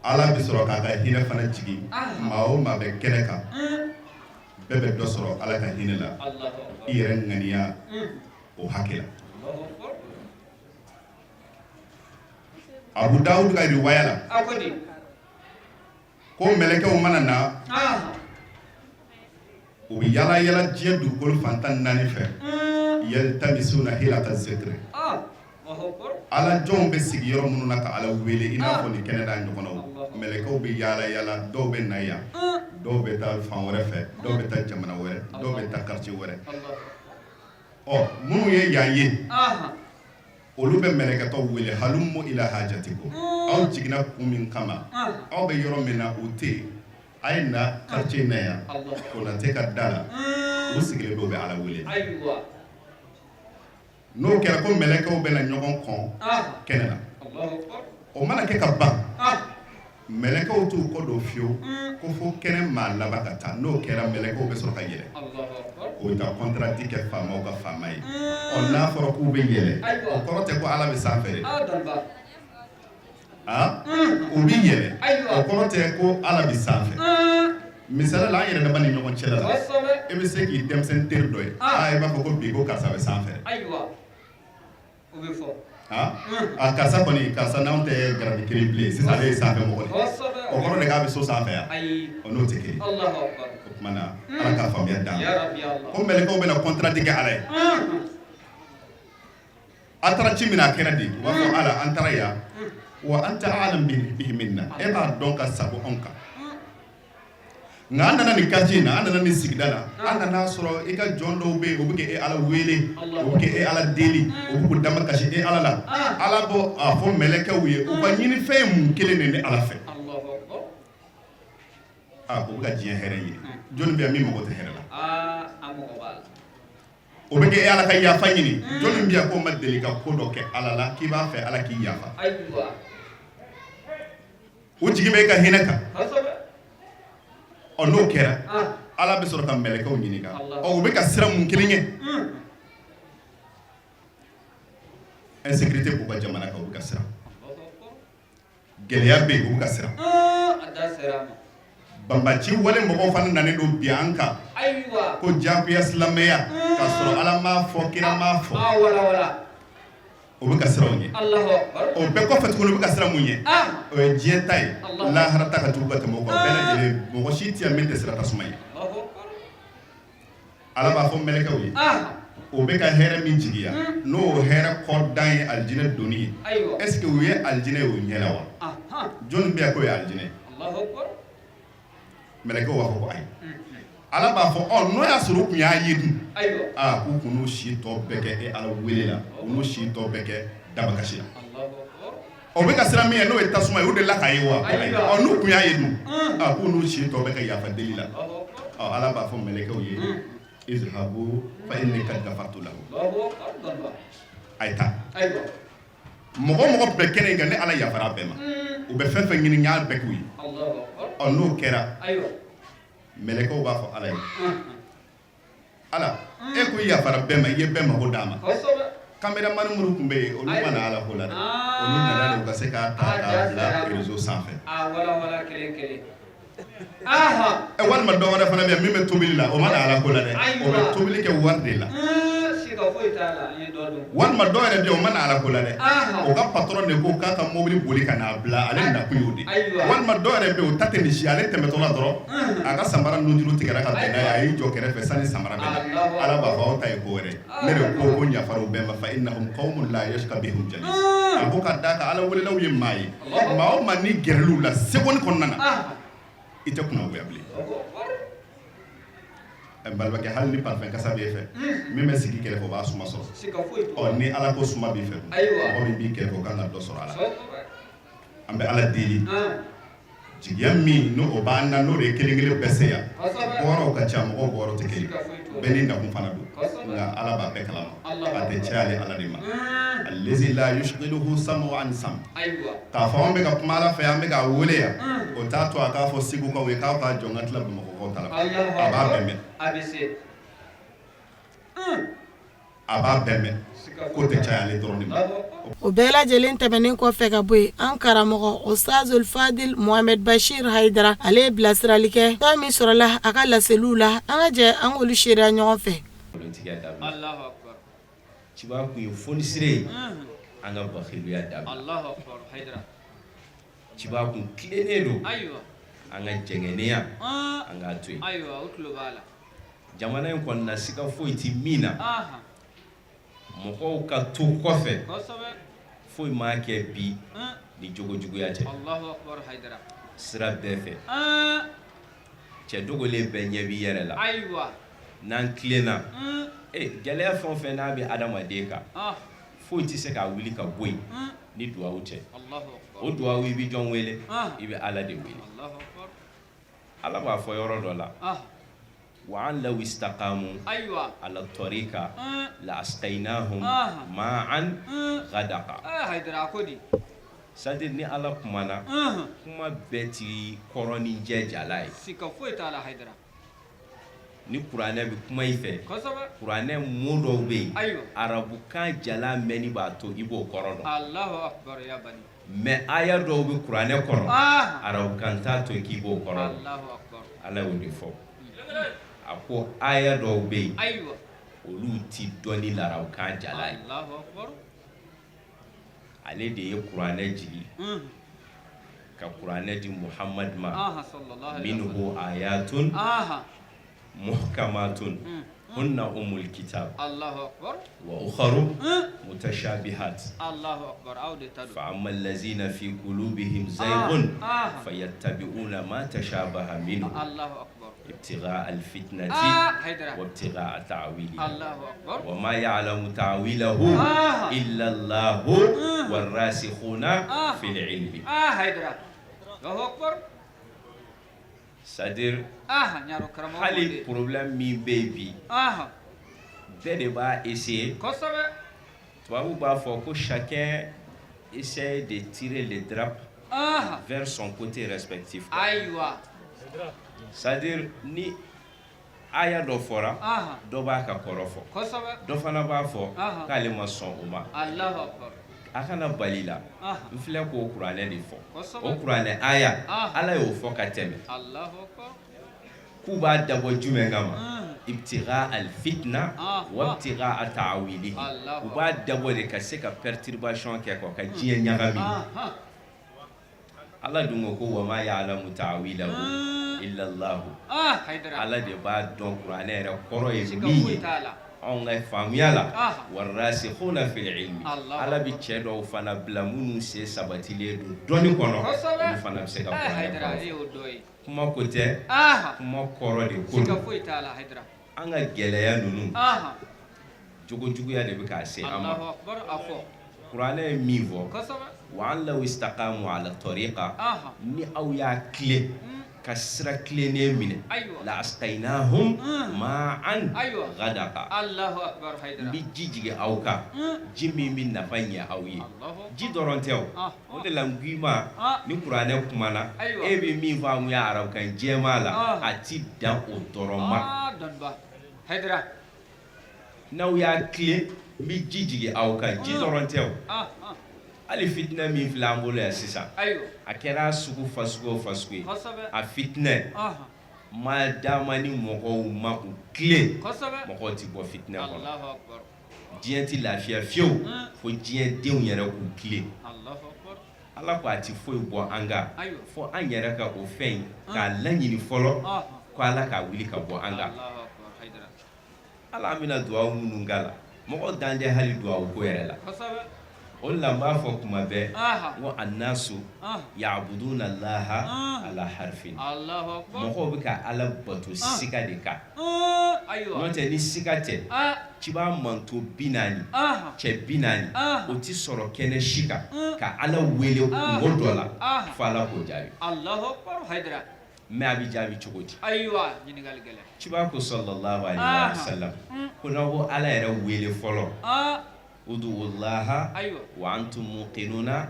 Ala bɛ sɔrɔ k'a ka hinɛ fana jigin. Maa o maa bɛ kɛnɛ kan, bɛɛ bɛ dɔ sɔrɔ Ala ka hinɛ la, Allahu akbar. i yɛrɛ ŋaniya o hakɛ la. Allahu akbar. Abu Dawud ka riwaya la, A ko di? ko mɛlɛkɛw mana na, Ahan. u bɛ yala yala diɲɛ dugukolo fan 14 fɛ, yaltamisuna hilata zikri. Ah. Allahu akbar. Ala jɔnw bɛ sigi yɔrɔ minnu na ka Ala wele, i n'a fɔ nin kɛnɛ n'a ɲɔgɔnnaw, mɛlɛkɛw bɛ yaala yaala. Dɔw bɛ na yan, dɔw bɛ taa fan wɛrɛ fɛ, dɔw bɛ taa jamana wɛrɛ, dɔw bɛ taa quartier wɛrɛ. Allahu Ɔ, minnu ye yan ye, Ahan. olu bɛ mɛlɛkɛtɔw wele: halummu ila hajatikum, aw jiginna kun min kama, aw bɛ yɔrɔ min na, o tɛ yen, a ye na quartier in na yan. Allah. Konate ka da la, u sigilen bɛ, u bɛ Ala wele. Ayiwa. N'o kɛra, ko mɛlɛkɛw bɛ na ɲɔgɔn kɔn Ah. kɛnɛ na. Allahu akbar. O mana kɛ ka ban, Ah. mɛlɛkɛw t'u kɔ don fiyewu ko fo kɛnɛ maa laban ka taa. N'o kɛra, mɛlɛkɛw bɛ sɔrɔ ka yɛlɛ. Allahu akbar. O bɛ taa contrat kɛ faamaw ka faama ye. Ɔ, n'a fɔra k'u bɛ yɛlɛ, Ayiwa. o kɔrɔ tɛ ko Ala bɛ sanfɛ dɛ. Ah, danba. Ah, u bɛ yɛlɛ, Ayiwa. o kɔrɔ tɛ ko Ala bɛ sanfɛ. Misali la, an yɛrɛ dama ni ɲɔgɔn cɛla la, Kosɛbɛ. e bɛ se k'i denmisɛnnin teri dɔ ye, Ah. aa, i b'a fɔ ko bi ko karisa bɛ sanfɛ. Ayiwa. O bɛ fɔ. Ah, a karisa kɔni, karisa n'anw tɛ garadi kelen bilen sisan, ale ye sanfɛ mɔgɔ de ye. Kosɛbɛ. O kɔrɔ de k'a bɛ so sanfɛ yan? Ayi. O n'o tɛ kelen. Allahu akbar. O tuma na, Ala k'a faamuya d'an ma. Ya Rabbi ya Allah. Ko mɛlɛkɛw bɛna contrat kɛ Ala ye. A taara ci min na, a kɛra di? U b'a fɔ: Ala, an taara yan, wa anta alam bihi minna, e b'a dɔn ka sago anw kan. Nka an nana nin quartier in na, an nana nin sigida la, an nana sɔrɔ i ka jɔn dɔw bɛ yen, u bɛ k'e Ala wele, u bɛ k'e Ala deli, u bɛ k'u damakasi e Ala la. Ala b'o a fɔ mɛlɛkɛw ye, u ka ɲinifɛn ye mun kelen de ne Ala fɛ? Aa, u bɛ ka diɲɛ hɛrɛ ɲini. Jɔnni bɛ yan min mago tɛ hɛrɛ la? O bɛ kɛ e Ala ka yafa ɲini. Jɔnni bɛ yan k'o ma deli ka ko dɔ kɛ Ala la, k'i b'a fɛ Ala k'i yafa? U jigi bɛ e ka hinɛ kan. Ɔ, n'o kɛra, Ala bɛ sɔrɔ ka mɛlɛkɛw ɲininka, ɔ, u bɛ ka siran mun kelen ɲɛ? Insécurité b'u ka jamana kan, u bɛ ka siran. Gɛlɛya bɛ yen, u bɛ ka siran. Banbaci wale mɔgɔw fana nanen don bi an kan ko jagoya silamɛya, k'a sɔrɔ Ala m'a fɔ, kira m'a fɔ. O bɛ ka siran o ɲɛ. O bɛɛ kɔfɛ tuguni, u bɛ ka siran mun ɲɛ? O ye diɲɛ ta ye. Lahara ta ka jugu ka tɛmɛ o kan. Bɛɛ lajɛlen, mɔgɔ si tɛ yan min tɛ siran tasuma ye. Ala b'a fɔ mɛlɛkɛw ye, o bɛ ka hɛrɛ min jigiya, n'o hɛrɛ kɔ dan ye alijinɛ donni ye, est ce que u ye alijinɛ ye o ɲɛ la wa? Jɔnni bɛ yan k'o ye alijinɛ ye? Mɛlɛkɛw b'a fɔ ko ayi. Ala b'a fɔ, ɔ, n'o y'a sɔrɔ u tun y'a ye dun? Aa, k'u kun n'u si tɔ bɛɛ kɛ e Ala wele la, u n'u si tɔ bɛɛ kɛ damakasi la. O bɛ ka siran min ye, n'o ye tasuma ye, o delila k'a ye wa? Ɔ, n'u tun y'a ye dun? Aa, k'u n'u si tɔ bɛɛ kɛ yafa deli la. Ɔ, Ala b'a fɔ mɛlɛkɛw ye, izhabu fa inni kad gafartu lahu. A ye taa. Mɔgɔ o mɔgɔ bɛ kɛnɛ in kan, ne Ala yafara a bɛɛ ma. U bɛ fɛn fɛn ɲini, n y'a bɛɛ k'u ye. Ɔ, n'o kɛra, mɛlɛkɛw b'a fɔ Ala ye, Ala, e ko i yafara bɛɛ ma, i ye bɛɛ mago d'a ma. Caméraman minnu tun bɛ yen, olu ma na Ala ko la dɛ, olu nana de u ka se k'a ta k'a bila réseau sanfɛ. Walima dɔ wɛrɛ fana bɛ yen min bɛ tobili la, o ma na Ala ko la dɛ, o bɛ tobili kɛ wari de la. Walima dɔw yɛrɛ bɛ yen, o ma na Ala ko la dɛ, o ka patron de ko k'a ka mobili boli ka n'a bila, ale nakun y'o de. Walima dɔw yɛrɛ bɛ yen, o ta tɛ nin si, ale tɛmɛtɔ la dɔrɔn, a ka samara nunjuru tigɛra ka bɛn n'a ye, a y'i jɔ kɛrɛfɛ sani samara bɛ na. Ala b'a fɔ, aw ta ye ko wɛrɛ, ne de ko n yafara u bɛɛ ma. Fa innahum qawmun la yashqa bihim jalis. A ko ka d'a kan Ala welelaw ye maa ye, maa o maa ni gɛrɛl'u la seconde kɔnɔna na, i tɛ kunnagoya bilen. N balimakɛ, hali ni parfum kasa b'e fɛ, min bɛ sigi kɛrɛfɛ, o b'a suma sɔrɔ. Ɔ, ni Ala ko suma b'i fɛ, mɔgɔ min b'i kɛrɛfɛ, o kan ka dɔ sɔrɔ a la. An bɛ Ala deli, jigiya min n'o o b'an na, n'o de ye kelen kelen bɛɛ se yan. Bɔyɔrɔw ka ca, mɔgɔw bɔyɔrɔ tɛ kelen, bɛɛ n'i nakun fana don, nka Ala b'a bɛɛ kalama. A tɛ caya ale Ala de ma, allazi la yushghiluhu sam'u an sam. K'a fɔ an bɛ ka kuma Ala fɛ, an bɛ k'a wele yan, o t'a to a k'a fɔ Segukaw ye k'aw k'a jɔ, n ka tila Bamakɔkaw ta la. A b'a bɛɛ mɛn, a b'a bɛɛ mɛn. Ko tɛ caya ale dɔrɔn de ma. O bɛɛ lajɛlen tɛmɛnen kɔfɛ ka bɔ yen, an karamɔgɔ Ustazul Fadil Mohamed Bachir Haidara, ale ye bilasirali kɛ. Fɛn min sɔrɔla a ka laseliw la, an ka jɛ an k'olu seereya ɲɔgɔn fɛ. Ciba kun ye fonisire ye, an ka bakiluya dabila. Ciba kun tilennen don, an ka jɛngɛnenya, an k'a to yen. Jamana in kɔnɔna, siga foyi tɛ min na, mɔgɔw ka to kɔfɛ, foyi m'a kɛ bi ni jogojuguya tɛ sira bɛɛ fɛ. Cɛ dogolen bɛɛ ɲɛ b'i yɛrɛ la. N'an tilenna, gɛlɛya fɛn o fɛn n'a bɛ adamaden kan, foyi tɛ se k'a wuli ka bɔ yen ni duwawu tɛ. O duwawu, i bɛ jɔn wele? I bɛ Ala de wele. Ala b'a fɔ yɔrɔ dɔ la, wa an law istaqamu ala tariqa la asqaynahum ma'an ghadaqa. C'est à dire, ni Ala kumana, kuma bɛɛ ti kɔrɔn ni jɛ jala ye. Ni kuranɛ bɛ kuma i fɛ, kuranɛ mot dɔw bɛ yen, arabukan jala mɛnni b'a to i b'o kɔrɔ dɔn. Mais aya dɔw bɛ kuranɛ kɔnɔ, arabukan t'a to k'i b'o kɔrɔ dɔn. Ala y'o de fɔ. A ko aya dɔw bɛ yen, olu ti dɔn ni larabukan jala ye. Ale de ye kuranɛ jigi ka kuranɛ di Muhamadu ma. Minhu ayatun. Muhkamatun hunna ummul kitab. Allahu akbar. Wa ukharu mutashabihat. Allahu akbar, aw de ta don. Fa amma allazina fi qulubihim zayghun fayattabi'una ma tashabaha minhu. Allahu akbar. Ibtigha alfitnati Haidara. Wa ibtigha ta'wilihi. Allahu akbar. Wa ma ya'lamu ta'wilahu illa Allahu warasikhuna fil ilmi. Haidara. Allahu akbar. C'est-à-dire ɲaro karamɔgɔ hali problème min bɛ yen bi, bɛɛ de b'a essayer. Tubabu b'a fɔ ko chacun essaie de tirer les draps vers son côté respectif. Ayiwa. C'est-à-dire ni aya dɔ fɔra, dɔ b'a ka kɔrɔ fɔ, dɔ fana b'a fɔ k'ale ma sɔn o ma. Allahu akbar. A kana bali la, n filɛ k'o kuranɛ de fɔ, o kuranɛ aya, Ala y'o fɔ ka tɛmɛ. Allahu akbar. K'u b'a dabɔ jumɛn kama? Ibtigha alfitna wa ibtigha ta'wilihi. U b'a dabɔ de ka se ka perturbation kɛ quoi, ka diɲɛ ɲagami. Ala dun ko ko wa ma ya'lamu ta'wilahu illa Allah. Ala de b'a dɔn kuranɛ yɛrɛ kɔrɔ ye min ye. Anw ka faamuya la, warasikhuna fil ilmi, Ala bɛ cɛ dɔw fana bila minnu sen sabatilen don dɔnni kɔnɔ, olu fana bɛ se ka kuranɛ kɔrɔ fɔ. Kuma ko tɛ, kuma kɔrɔ de ko don. An ka gɛlɛya ninnu, jogojuguya de bɛ k'a se an ma. Kuranɛ ye min fɔ, wa an law istaqamu ala tariqa, ni aw y'a tilen ka sira tilennen minɛ, la asqaynahum ma'an ghadaqa. Allahu akbar Haidara. N bɛ ji jigin aw kan, ji min bɛ nafa ɲɛ aw ye. Ji dɔrɔn tɛ o, o de la n k'i ma ni kuranɛ kumana, e bɛ min faamuya arabukan jɛman la, a ti dan o dɔrɔn ma. Haidara. N'aw y'a tilen, n bɛ ji jigin aw kan, ji dɔrɔn tɛ o. Hali fitinɛ min filɛ an bolo yan sisan, a kɛra sugu fasugu o fasugu ye, a fitinɛ ma dama ni mɔgɔw ma u tilen, mɔgɔw ti bɔ fitinɛ kɔnɔ. Diɲɛ ti lafiya fiyewu fo diɲɛ denw yɛrɛ k'u tilen. Ala ko a ti foyi bɔ an kan fo an yɛrɛ ka o fɛn in k'a laɲini fɔlɔ, ko Ala k'a wuli ka bɔ an kan. Ala an bɛna dugawu minnu k'a la, mɔgɔ dan tɛ hali dugawu ko yɛrɛ la. O de la n b'a fɔ kuma bɛɛ, n ko annasu ya'buduna Allaha ala harfin. Mɔgɔw bɛ ka Ala bato siga de kan. N'o tɛ ni siga tɛ, cibaa manto 40, cɛ 40, o ti sɔrɔ kɛnɛ si kan ka Ala wele kunko dɔ la fo Ala k'o jaabi. Mais a bɛ jaabi cogo di? Ayiwa, ɲininkali gɛlɛn. Cibaa ko sallallahu alayhi wa sallam, ko n'aw ko Ala yɛrɛ wele fɔlɔ, udullaha wa antum muqinuna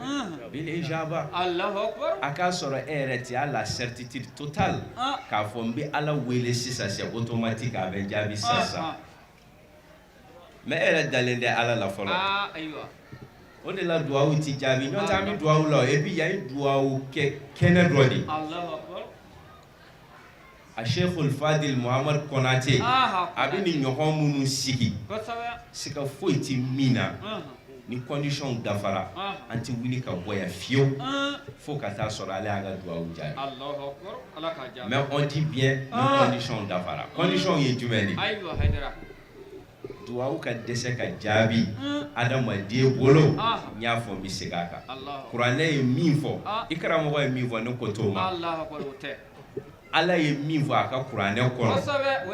bil ijaba. Allahu akbar. A k'a sɔrɔ e yɛrɛ tu as la certitude totale k'a fɔ n bɛ Ala wele sisan, c'est automatique, a bɛ jaabi sisan. Mais e yɛrɛ dalen tɛ Ala la fɔlɔ. Ayiwa. O de la duwawu ti jaabi. N'o tɛ an bɛ duwawu la, et puis yan ye duwawu kɛ kɛnɛ dɔ de ye. Allahu akbar. A Cheikhul Fadil Muhammad Konate, a bɛ nin ɲɔgɔn minnu sigi, siga foyi tɛ min na, ni condition dafara, an tɛ wuli ka bɔ yan fiyewu fo ka taa sɔrɔ ale y'a ka duwawu jaabi. Allahu akbar, Ala k'a jaabi. Mais on dit bien ni condition dafara. Condition ye jumɛn de ye? Ayiwa Hayidara. Duwawu ka dɛsɛ ka jaabi adamaden bolo, n y'a fɔ n bɛ segin a kan. Kuranɛ ye min fɔ, i karamɔgɔ ye min fɔ, ne ko t'o ma. Allahu akbar, o tɛ. Ala ye min fɔ a ka kuranɛ kɔnɔ,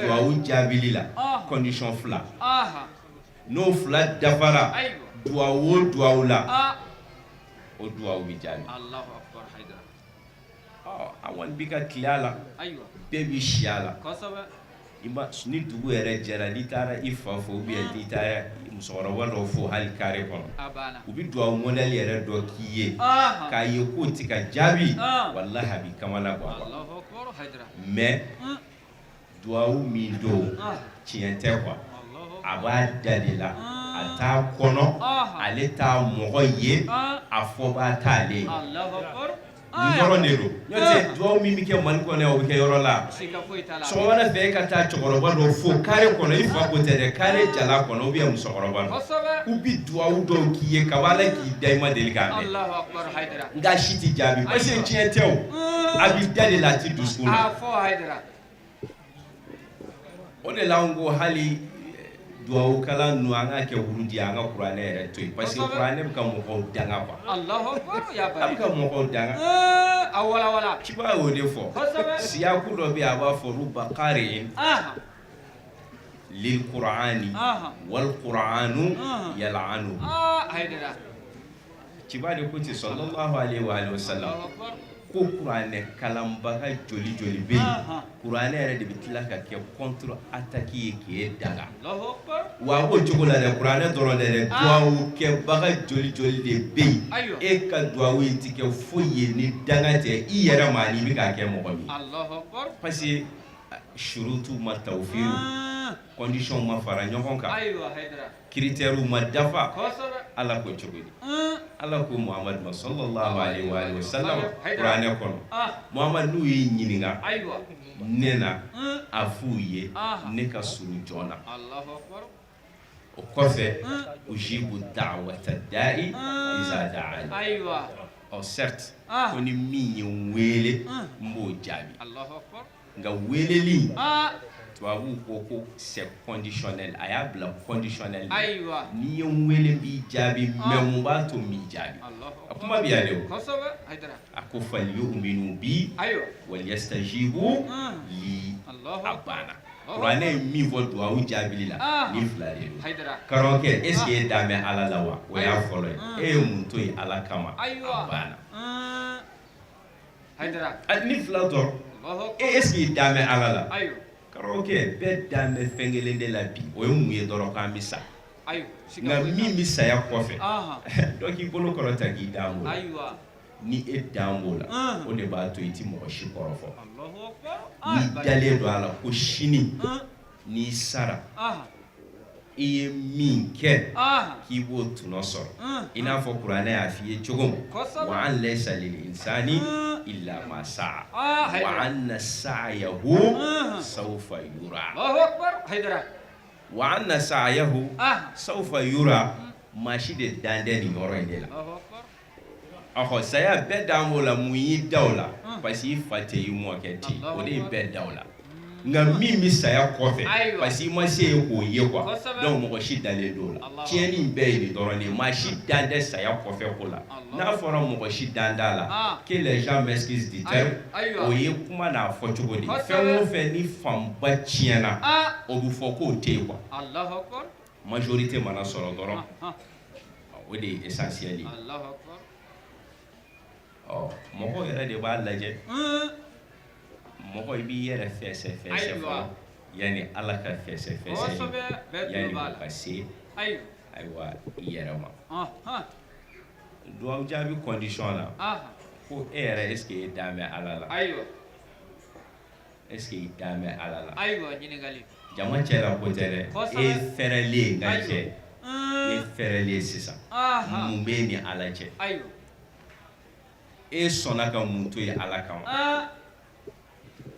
duwawu jaabili la, condition fila, n'o fila dafara, duwawu o duwawu la, o duwawu bɛ jaabi. An kɔni bɛ ka tile a la, bɛɛ bɛ si a la. Ni dugu yɛrɛ jɛra, n'i taara i fa fo ou bien n'i taara musokɔrɔba dɔ fo hali carré kɔnɔ, u bɛ duwawu modèle yɛrɛ dɔ k'i ye k'a ye k'o tɛ ka jaabi, walahi a b'i kamana gan quoi. Mais duwawu min don, tiɲɛ tɛ quoi, a b'a da de la, a t'a kɔnɔ, ale t'a mɔgɔ ye, a fɔbaa t'ale ye. Nin dɔrɔn de don. N'o tɛ duwawu min bɛ kɛ Mali kɔnɔ yan, o bɛ kɛ yɔrɔ la. Sɔgɔmada fɛ e ka taa cɛkɔrɔba dɔ fo carré kɔnɔ, i fa ko tɛ dɛ, carré jala kɔnɔ ou bien musokɔrɔba dɔ. U bɛ duwawu dɔw k'i ye kabini Ala k'i da i ma deli k'a mɛn. Nka si tɛ jaabi parce que tiɲɛ tɛ o. A b'i da de la, a t'i dusukun na. O de la an ko hali duwawu kalan ninnu, an ka kɛ wurudi, an ka kuranɛ yɛrɛ to yen, parce que kuranɛ bɛ ka mɔgɔw danga quoi. Allahu akbar, ya A bɛ bari. ka mɔgɔw danga. A wala wala. Ciba y'o de fɔ. Siyaku dɔ bɛ yen, a b'a fɔ ruba qari'in lil qur'ani wal qur'anu yal'anu. Ah, Hayidara. Ciba de ko ten, sallallahu alaihi wa alihi wa sallam, Allahu akbar. ko kuranɛ kalanbaga joli joli bɛ yen, kuranɛ yɛrɛ de bɛ tila ka kɛ contre attaque ye k'e danga. Allahu akbar. Wa a b'o cogo la dɛ, kuranɛ dɔrɔn dɛ, duwawu kɛbaga joli joli de bɛ yen, Ayiwa. e ka duwawu in ti kɛ foyi ye ni danga tɛ i yɛrɛ ma, ani i bɛ k'a kɛ mɔgɔ min ye. Allahu akbar. Parce que surutu ma tawfiru, condition ma fara ɲɔgɔn kan, Ayiwa, Hayidara. critères ma dafa. Ala ko cogo di? Ala ko Muhamadu ma, sallallahu alaihi wa alihi wa sallam, kuranɛ kɔnɔ, Muhamadu, n'u y'i ɲininka Ayiwa. ne na, a f'u ye ne ka surun jɔn na. Allahu akbar. O kɔfɛ, ujibu da'wata da'i iza da'ani. Ayiwa. Ɔ, certes, ko ni min ye n wele, n b'o jaabi. Allahu akbar. Nka weleli, tubabuw ko c'est conditionnel, a y'a bila conditionnel de. Ayiwa. N'i ye n wele, n b'i jaabi, mais mun b'a to n b'i jaabi? Allahu A kuma bɛ yan de o. Kosɛbɛ, Hayidara. A ko falyu'minu bi Ayiwa. walyastajibu li. Allahu A banna. Kuranɛ ye min fɔ duwawu jaabili la, nin fila de don. Hayidara. Karamɔgɔkɛ, est ce que e dan bɛ Ala la wa? O y'a fɔlɔ ye. E ye mun to yen Ala kama? Ayiwa. A banna. Hayidara. Ni fila dɔrɔn. Allahu E, est ce que i dan bɛ Ala la? Ayiwa. Karamɔgɔkɛ, bɛɛ dan bɛ fɛn kelen de la bi, o ye mun ye dɔrɔn? K'an bɛ sa. Ayiwa. Nka min bɛ saya kɔfɛ, Ahan. dɔ k'i bolo kɔrɔta k'i dan b'o la. Ayiwa. Ni e dan b'o la, o de b'a to i ti mɔgɔ si kɔrɔfɔ. Allahu akbar. N'i dalen don a la ko sini n'i sara, i ye min kɛ, k'i b'o tɔnɔ sɔrɔ, i n'a fɔ kuranɛ y'a f'i ye cogo min, wa an laysa lil insani illa ma sa'a wa anna sa'yahu sawfa yura. Allahu akbar, Hayidara. Wa anna sa'yahu sawfa yura, maa si de dan tɛ nin yɔrɔ in de la. Allahu akbar. Ɔhɔ, saya bɛɛ dan b'o la. Mun y'i da o la? Parce que i fa tɛ, i mɔkɛ tɛ yen, o de ye bɛɛ da o la. Nka min bɛ saya kɔfɛ, parce que i ma se yen k'o ye quoi, donc mɔgɔ si dalen t'o la. Tiɲɛni bɛɛ ye nin dɔrɔn de ye, maa si dan tɛ saya kɔfɛ ko la. N'a fɔra mɔgɔ si dan t'a la, que les gens m'excusent du terme, o ye kuma n'a fɔ cogo de ye. Fɛn o fɛn ni fanba tiɲɛna, o bɛ fɔ k'o tɛ yen quoi. Allahu akbar. Majorité mana sɔrɔ dɔrɔn, o de ye essentiel ye. Allahu akbar. Ɔ, mɔgɔw yɛrɛ de b'a lajɛ. Mɔgɔ, i b'i yɛrɛ fɛsɛ fɛsɛ fɔlɔ yanni Ala ka fɛsɛ fɛsɛ, yanni o ka se, ayiwa, i yɛrɛ ma. Duwawu jaabi condition la, ko e yɛrɛ, est ce que e dan bɛ Ala la? Ayiwa. Est ce que i dan bɛ Ala la? Ayiwa, ɲininkali. Jama cɛ la ko tɛ dɛ, e fɛrɛlen, n ka cɛ, e fɛrɛlen sisan, mun b'e ni Ala cɛ? Ayiwa. E sɔnna ka mun to yen Ala kama?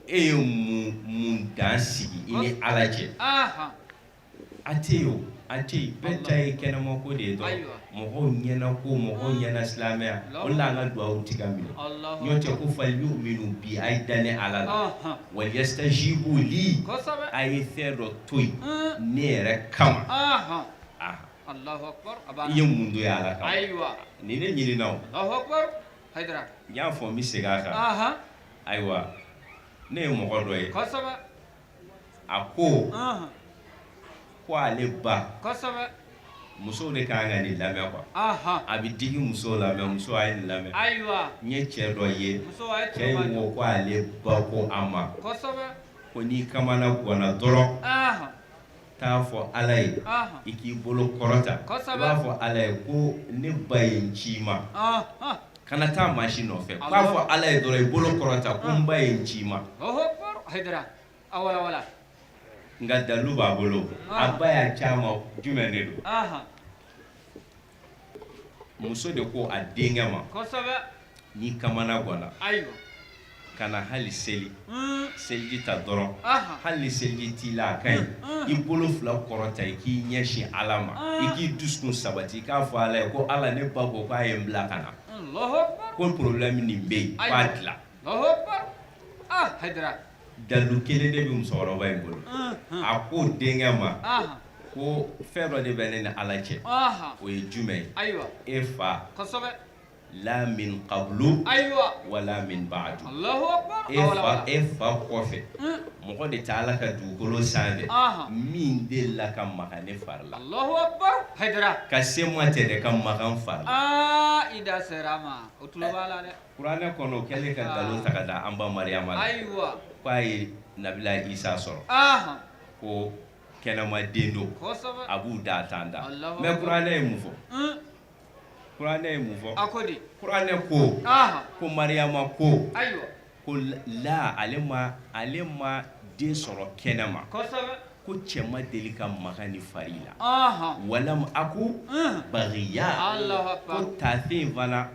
E ye mun dan sigi i ni Ala cɛ? A tɛ yen o, a tɛ yen. Bɛɛ ta ye kɛnɛma ko de ye dɔrɔn, mɔgɔw ɲɛna ko, mɔgɔw ɲɛna silamɛya, o de la an ka duwawu ti ka minɛ. N'o tɛ, ko falyu'minu bi, a ye da ne Ala la, walyastajibu li, a ye fɛn dɔ to yen ne yɛrɛ kama. Allahu akbar. I ye mun to yen Ala kama? Ayiwa. Nin ne ɲinina o. Allahu akbar, Hayidara. N y'a fɔ, n bɛ segin a kan. Ayiwa, ne ye mɔgɔ dɔ ye. Kosɛbɛ. A ko ko ale ba, Kosɛbɛ. musow de kan ka nin lamɛn quoi. A bɛ digi musow la, mais muso, a ye nin lamɛn. Ayiwa. N ye cɛ dɔ ye. Muso, a ye. Cɛ in ko ko ale ba ko a ma Kosɛbɛ. ko n'i kamana ganna dɔrɔn, taa fɔ Ala ye, i k'i bolo kɔrɔta, i b'a fɔ Ala ye ko ne ba ye n ci i ma, kana taa maa si nɔfɛ, k'a fɔ Ala ye dɔrɔn, i bolo kɔrɔta ko n ba ye n ci i ma. Allahu akbar, Hayidara. A wala wala. Nka dalu b'a bolo, a ba y'a ci a ma, jumɛn de don? Muso de ko a denkɛ ma, n'i kamana ganna, ka na hali seli, seliji ta dɔrɔn, hali ni seliji t'i la, a ka ɲi, i bolo fila kɔrɔta, i k'i ɲɛsin Ala ma, i k'i dusukun sabati, i k'a fɔ Ala ye ko Ala, ne ba ko k'a ye n bila ka na, ko problème nin bɛ yen, k'a dilan. Allahu akbar. Ah, Hayidara. Dalu kelen de bɛ musokɔrɔba in bolo. A ko denkɛ ma ko fɛn dɔ de bɛ ne ni Ala cɛ. O ye jumɛn ye? E fa la min qablu ayiwa wala min ba'du. Allahu akbar. E fa kɔfɛ, mɔgɔ de tɛ Ala ka dugukolo sanfɛ min delila ka maga ne fari la. Allahu akbar. Hayidara. Ka se ma tɛ dɛ, ka maga n fari la. Aa, i da sera a ma, o tulo b'a la dɛ. Kuranɛ kɔnɔ, o kɛlen ka nkalon ta ka da an ba Mariyama la. Ayiwa. K'a ye Nabila Isa sɔrɔ. Ko kɛnɛma den don. Kosɛbɛ. A b'u da a t'an da. Allahu Mais akbar. kuranɛ ye mun fɔ? Kuranɛ ye mun fɔ? A ko di? Kuranɛ ko ko Mariyama ko Ayiwa. ko la ale ma den sɔrɔ kɛnɛ ma. Kosɛbɛ. Ko cɛ ma deli ka maga ni fari la. Walam aku baghiya. Allahu akbar. Ko taafe in fana,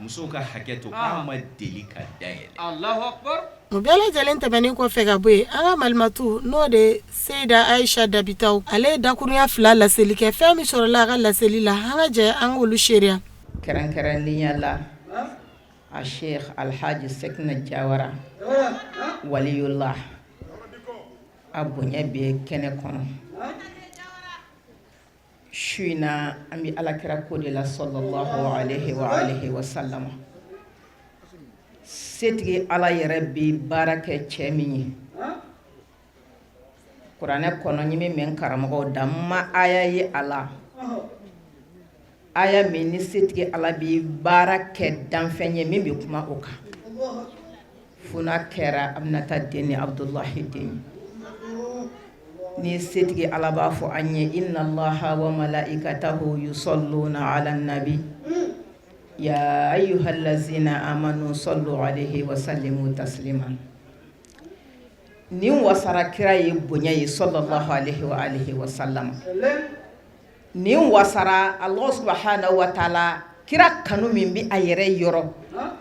musow ka hakɛ to, k'a ma deli ka dayɛlɛ. Allahu akbar. O bɛɛ lajɛlen tɛmɛnen kɔfɛ ka bɔ yen, an ka malimatu, n'o de Seyida Ayisa Dabitaw, ale ye dakurunya fila laseli kɛ. Fɛn min sɔrɔla a ka laseli la, an ka jɛ an k'olu seereya. Kɛrɛnkɛrɛnnenya la, a Sheikh Alhaji Sekina Jawara Waliyullah, a bonya bɛ kɛnɛ kɔnɔ su in na. An bɛ alakira ko de la, sallallahu alaihi wa alihi wa sallam. Setigi Ala yɛrɛ bɛ baara kɛ cɛ min ye kuranɛ kɔnɔ, ɲi min mɛn karamɔgɔw da ma aya ye a la, aya min ni setigi Ala bɛ baara kɛ danfɛn ye min bɛ kuma o kan, fo n'a kɛra Aminata den ni Abudulahi den ye. Ni setigi Ala b'a fɔ an ye: inna Allaha wa malaikatahu yusalluna ala nabi ya ayyuhallazina amanu sallu alaihi wa sallimu taslima. Nin wasara kira ye bonya ye, sallallahu alaihi wa alihi wa sallam. Nin wasara Allah subhanahu wa ta'ala kira kanu min bɛ a yɛrɛ yɔrɔ,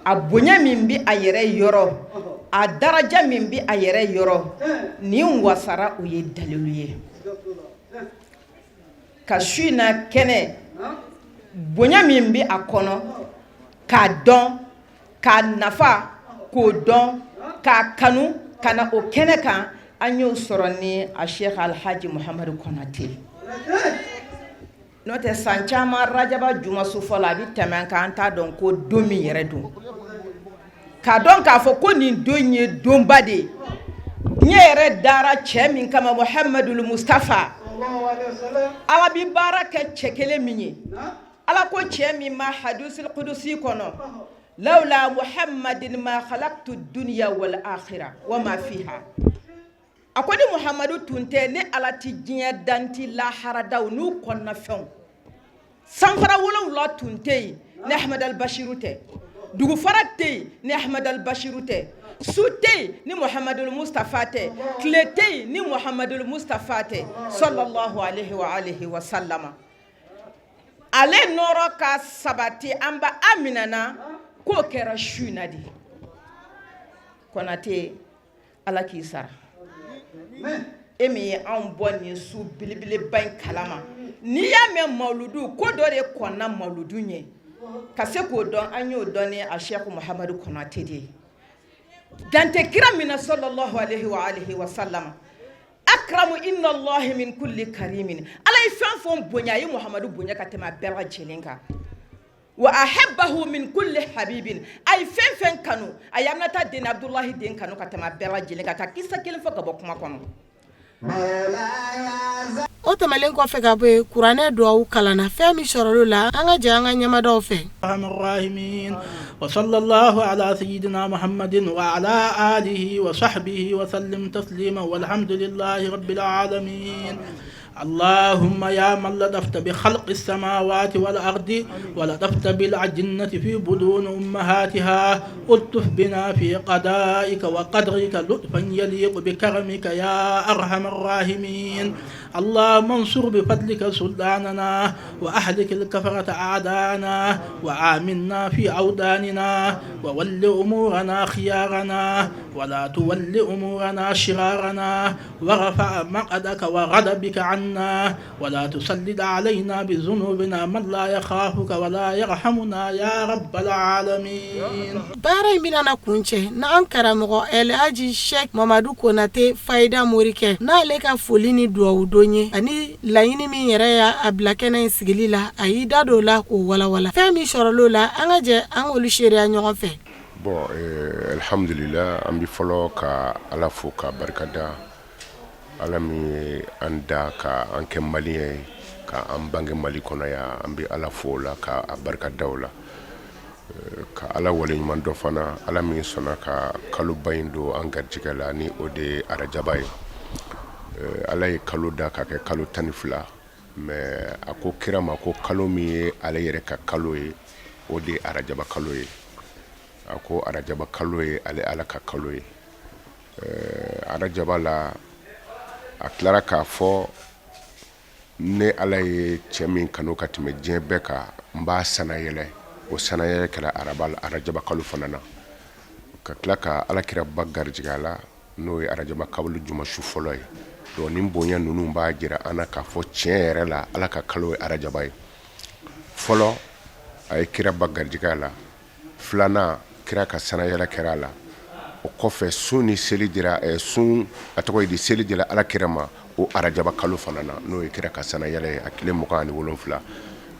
a bonya min bɛ a yɛrɛ yɔrɔ, a daraja min bɛ a yɛrɛ yɔrɔ, nin wasara, o ye dalilu ye ka su in na kɛnɛ bonya min bɛ a kɔnɔ, k'a dɔn, k'a nafa, k'o dɔn, k'a kanu ka na o kɛnɛ kan. An y'o sɔrɔ ni a Sheikh Alhaji Muhamadu Konate. N'o tɛ, san caman rajaba juma sufɔ la, a bɛ tɛmɛ an kan, an t'a dɔn ko don min yɛrɛ don, k'a dɔn k'a fɔ ko nin don ye donba de ye. Diɲɛ yɛrɛ dara cɛ min kama, Muhamadul Mustafa, Ala bi baara kɛ cɛ kelen min ye, Ala ko cɛ min ma hadisul kudusi kɔnɔ: lawla muhammadin ma khalaqtu dunya wal akhirah wa ma fiha. A ko ni Muhamadu tun tɛ, ne Ala ti diɲɛ danti laharadaw n'u kɔnɔnafɛnw. Sanfara 7 tun tɛ yen ni Ahmad al-Bashiru tɛ, dugufara tɛ yen ni Ahmad al-Bashiru tɛ, su tɛ yen ni Muhamadul Mustafa tɛ, tile tɛ yen ni Muhamadul Mustafa tɛ, sallallahu alaihi wa alihi wa sallama. Ale nɔrɔ ka sabati an ba Amina na, k'o kɛra su in na de. Konate, Ala k'i sara, e min ye anw bɔ nin su belebeleba in kalama. N'i y'a mɛn mawuludu, ko dɔ de kɔnna mawuludu ɲɛ ka se k'o dɔn. An y'o dɔn ni a Sheikh Muhamadu Konate de ye. Dante kira min na, sallallahu alaihi wa alihi wa sallam, akramu inna Allahi min kulli karimin. Ala ye fɛn fɛn bonya, a ye Muhamadu bonya ka tɛmɛ a bɛɛ lajɛlen kan. Wa ahabbahu min kulli habibin. A ye fɛn fɛn kanu, a ye Aminata den Abudulahi den kanu ka tɛmɛ a bɛɛ lajɛlen kan. Ka kisa kelen fɔ ka bɔ kuma kɔnɔ. O tɛmɛnen kɔfɛ ka bɔ yen, kuranɛ duwawu kalanna. Fɛn min sɔrɔla la, an ka jɛ an ka ɲɛmadaw fɛ. الراحمين وصلى الله على سيدنا محمد وعلى آله وصحبه وسلم تسليما والحمد لله رب العالمين. اللهم يا من لطفت بخلق السماوات والأرض ولطفت بالأجنة في بطون أمهاتها، الطف بنا في قضائك وقدرك لطفا يليق بكرمك يا أرحم الراحمين. اللهم انصر بفضلك سلطاننا وأهلك الكفرة أعداءنا وآمنا في أوطاننا وول أمورنا خيارنا. ولا تول أمورنا شرارنا ورفع مقدك وغضبك عنا ولا تسلط علينا بذنوبنا من لا يخافك ولا يرحمنا يا رب العالمين. Baara in bɛna na kuncɛ n'an karamɔgɔ Elhaji Sheikh Mamadu Konate Fayida Morikɛ n'ale ka foli ni dugawu don ye ani laɲini min yɛrɛ y'a bila kɛnɛ in sigili la, a y'i da don o la k'o walawala. Fɛn min sɔrɔl'o la, an ka jɛ an k'olu seereya ɲɔgɔn fɛ. Bon, alhamdulillah, an bɛ fɔlɔ ka Ala fo ka barika da, Ala min ye an da ka an kɛ malien ye, ka an bange Mali kɔnɔ yan. An bɛ Ala fo o la ka a barika da o la, ka Ala waleɲuman dɔn fana, Ala min sɔnna ka kaloba in don an garijɛgɛ la, ni o de ye arajaba ye. Ala ye kalo da ka kɛ kalo 12, mais a ko kira ma ko kalo min ye ale yɛrɛ ka kalo ye, o de ye arajaba kalo ye. A ko arajaba kalo ye ale Ala ka kalo ye. Arajaba la, a tilara k'a fɔ ne Ala ye cɛ min kanu ka tɛmɛ diɲɛ bɛɛ kan, n b'a sanayɛlɛ. O sanayɛlɛ kɛra arajaba kalo fana na, ka tila ka Ala kiraba garijɛgɛ a la, n'o ye arajaba kalo jumasu fɔlɔ ye. Donc nin bonya ninnu b'a jira an na k'a fɔ tiɲɛ yɛrɛ la, Ala ka kalo ye arajaba ye. Fɔlɔ, a ye kiraba garijɛgɛ a la. Filanan, kira ka sanayɛlɛ kɛra a la. O kɔfɛ, sun ni seli dira, sun a tɔgɔ ye di, seli dira Ala kira ma o arajaba kalo fana na, n'o ye kira ka sanayɛlɛ ye, a tile 27.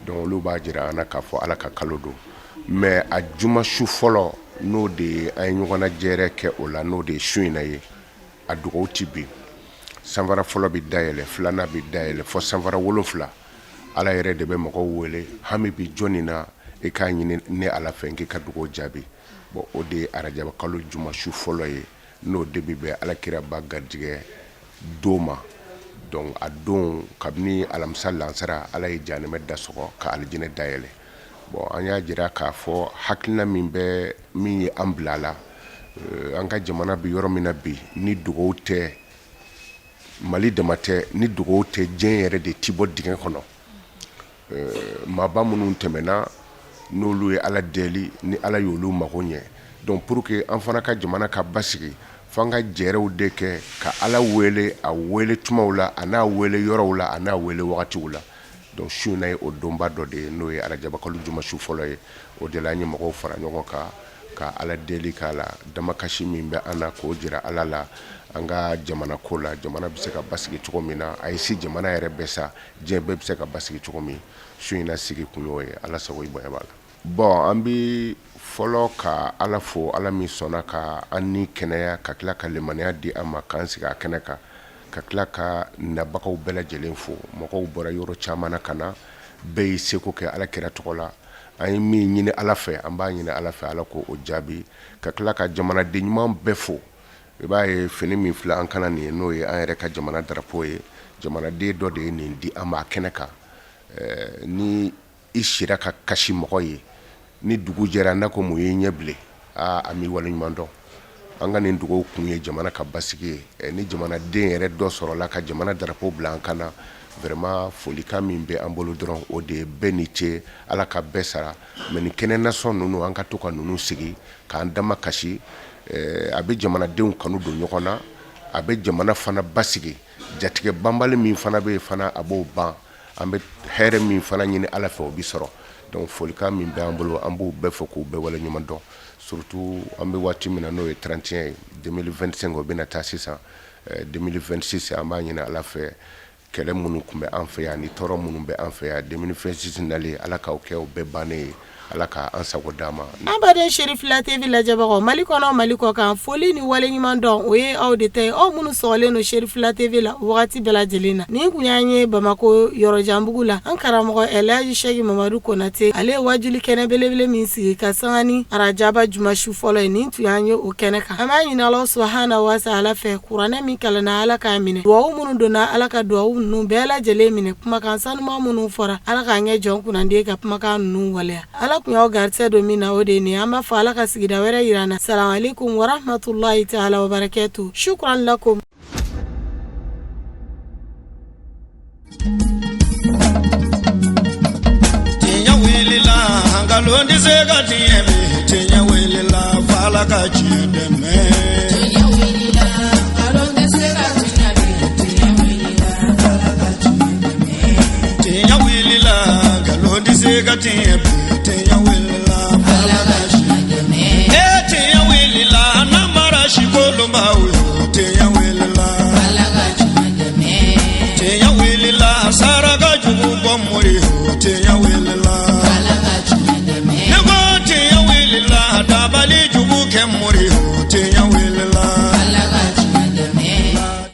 Donc olu b'a jira an na k'a fɔ Ala ka kalo don. Mais a jumasu fɔlɔ, n'o de ye an ye ɲɔgɔnnajɛrɛ kɛ o la, n'o de ye su in na ye, a dugawu ti bin. Sanfara fɔlɔ bɛ dayɛlɛ, filanan bɛ dayɛlɛ, fɔ sanfara 7. Ala yɛrɛ de bɛ mɔgɔw wele, hami bɛ jɔnni na, i k'a ɲini ne Ala fɛ, n k'i ka dugawu jaabi. Bon, o de ye arajaba kalo jumasu fɔlɔ ye, n'o de bɛ bɛn Ala kiraba garijɛgɛ don ma. Donc a don, kabini alamisa lansara, Ala ye jahanamɛ da sɔgɔ ka alijinɛ dayɛlɛ. Bon, an y'a jira k'a fɔ hakilina min bɛ min ye an bila a la, an ka jamana bɛ yɔrɔ min na bi, ni dugawu tɛ, Mali dama tɛ, ni dugawu tɛ, diɲɛ yɛrɛ de ti bɔ dingɛ kɔnɔ. Maaba minnu tɛmɛna, n'olu ye Ala deli, ni Ala y'olu mago ɲɛ. Donc pour que an fana ka jamana ka basigi, f'an ka jɛrɛw de kɛ ka Ala wele a wele tumaw la, a n'a wele yɔrɔw la, a n'a wele wagatiw la. Donc su in na ye o donba dɔ de ye, n'o ye arajaba kalo jumasu fɔlɔ ye. O de la an ye mɔgɔw fara ɲɔgɔn kan ka Ala deli k'a la damakasi min bɛ an na, k'o jira Ala la an ka jamana ko la, jamana bɛ se ka basigi cogo min na. A ye si jamana yɛrɛ bɛɛ sa, diɲɛ bɛɛ bɛ se ka basigi cogo min. Su in na sigi kun y'o ye. Ala sago i bonya b'a la. Bon, an bɛ fɔlɔ ka Ala fo, Ala min sɔnna ka an ni kɛnɛya, ka tila ka limaniya di an ma, k'an sigi a kɛnɛ kan, ka tila ka nabagaw bɛɛ lajɛlen fo. Mɔgɔw bɔra yɔrɔ caman na ka na, bɛɛ y'i seko kɛ Ala kira tɔgɔ la. An ye min ɲini Ala fɛ, an b'a ɲini Ala fɛ, Ala k'o jaabi. Ka tila ka jamanaden ɲuman bɛɛ fo. I b'a ye fini min filɛ an kana nin ye, n'o ye an yɛrɛ ka jamana drapeau ye, jamanaden dɔ de ye nin di an ma a kɛnɛ kan. Ni i sira ka kasi mɔgɔ ye, ni dugu jɛra, n'a ko mun y'i ɲɛ bilen, aa, an b'i waleɲuman dɔn. An ka nin dugawu kun ye jamana ka basigi ye. Ni jamanaden yɛrɛ dɔ sɔrɔla ka jamana drapeau bila an kan na, vraiment folikan min bɛ an bolo dɔrɔn, o de ye bɛɛ ni ce, Ala ka bɛɛ sara. Mais nin kɛnɛ nasɔn ninnu, an ka to ka ninnu sigi k'an dama kasi. A bɛ jamanadenw kanu don ɲɔgɔn na, a bɛ jamana fana basigi. Jatigɛ banbali min fana bɛ yen fana, a b'o ban. An bɛ hɛrɛ min fana ɲini Ala fɛ, o bɛ sɔrɔ. Donc folikan min bɛ an bolo, an b'u bɛɛ fo k'u bɛɛ waleɲuman dɔn. Surtout an bɛ waati min na, n'o ye 31 ye, 2025, o bɛna taa sisan 2026. An b'a ɲini Ala fɛ, kɛlɛ minnu tun bɛ an fɛ yan ni tɔɔrɔ minnu bɛ an fɛ yan, 2026 nalen, Ala k'aw kɛ o bɛɛ bannen ye. Ala ka an sago d'an ma. An baden Cherifila TV lajɛbagaw, Mali kɔnɔ, Mali kɔ kan, foli ni waleɲuman dɔn, o ye aw de ta ye, aw minnu sɔgɔlen don Cherifila TV la wagati bɛɛ lajɛlen na. Nin kun y'an ye Bamakɔ yɔrɔjanbugu la, an karamɔgɔ Elhaji Sɛki Mamadu Konate, ale ye wajuli kɛnɛ belebele min sigi ka sanga ni arajaba jumasu fɔlɔ ye. Nin tun y'an ye o kɛnɛ kan. An b'a ɲini Ala subahana wa taala fɛ, kuranɛ min kalanna, Ala k'a minɛ, duwawu minnu donna, Ala ka duwawu ninnu bɛɛ lajɛlen minɛ, kumakan sanuman minnu fɔra, Ala k'an kɛ jɔn kunnandi ka kumakan ninnu waleya. Ala kun y'aw garisɛgɛ don min na, o de ye nin. An b'a fɔ Ala ka sigida wɛrɛ yira an na. Salamu aleykum warahmatulahi taala wabarakatu. Shukran lakum. Tiɲɛ wulila, nkalon tɛ se ka tiɲɛ bi. Tiɲɛ wulila, f'Ala ka tiɲɛ dɛmɛ. Tiɲɛ wulila. Ala ka tiɲɛ dɛmɛ. Tiɲɛ wulila, saraka jugu bɔ mori. Tiɲɛ wulila. Ala ka tiɲɛ dɛmɛ. Ne ko tiɲɛ wulila, dabali jugu kɛ mori.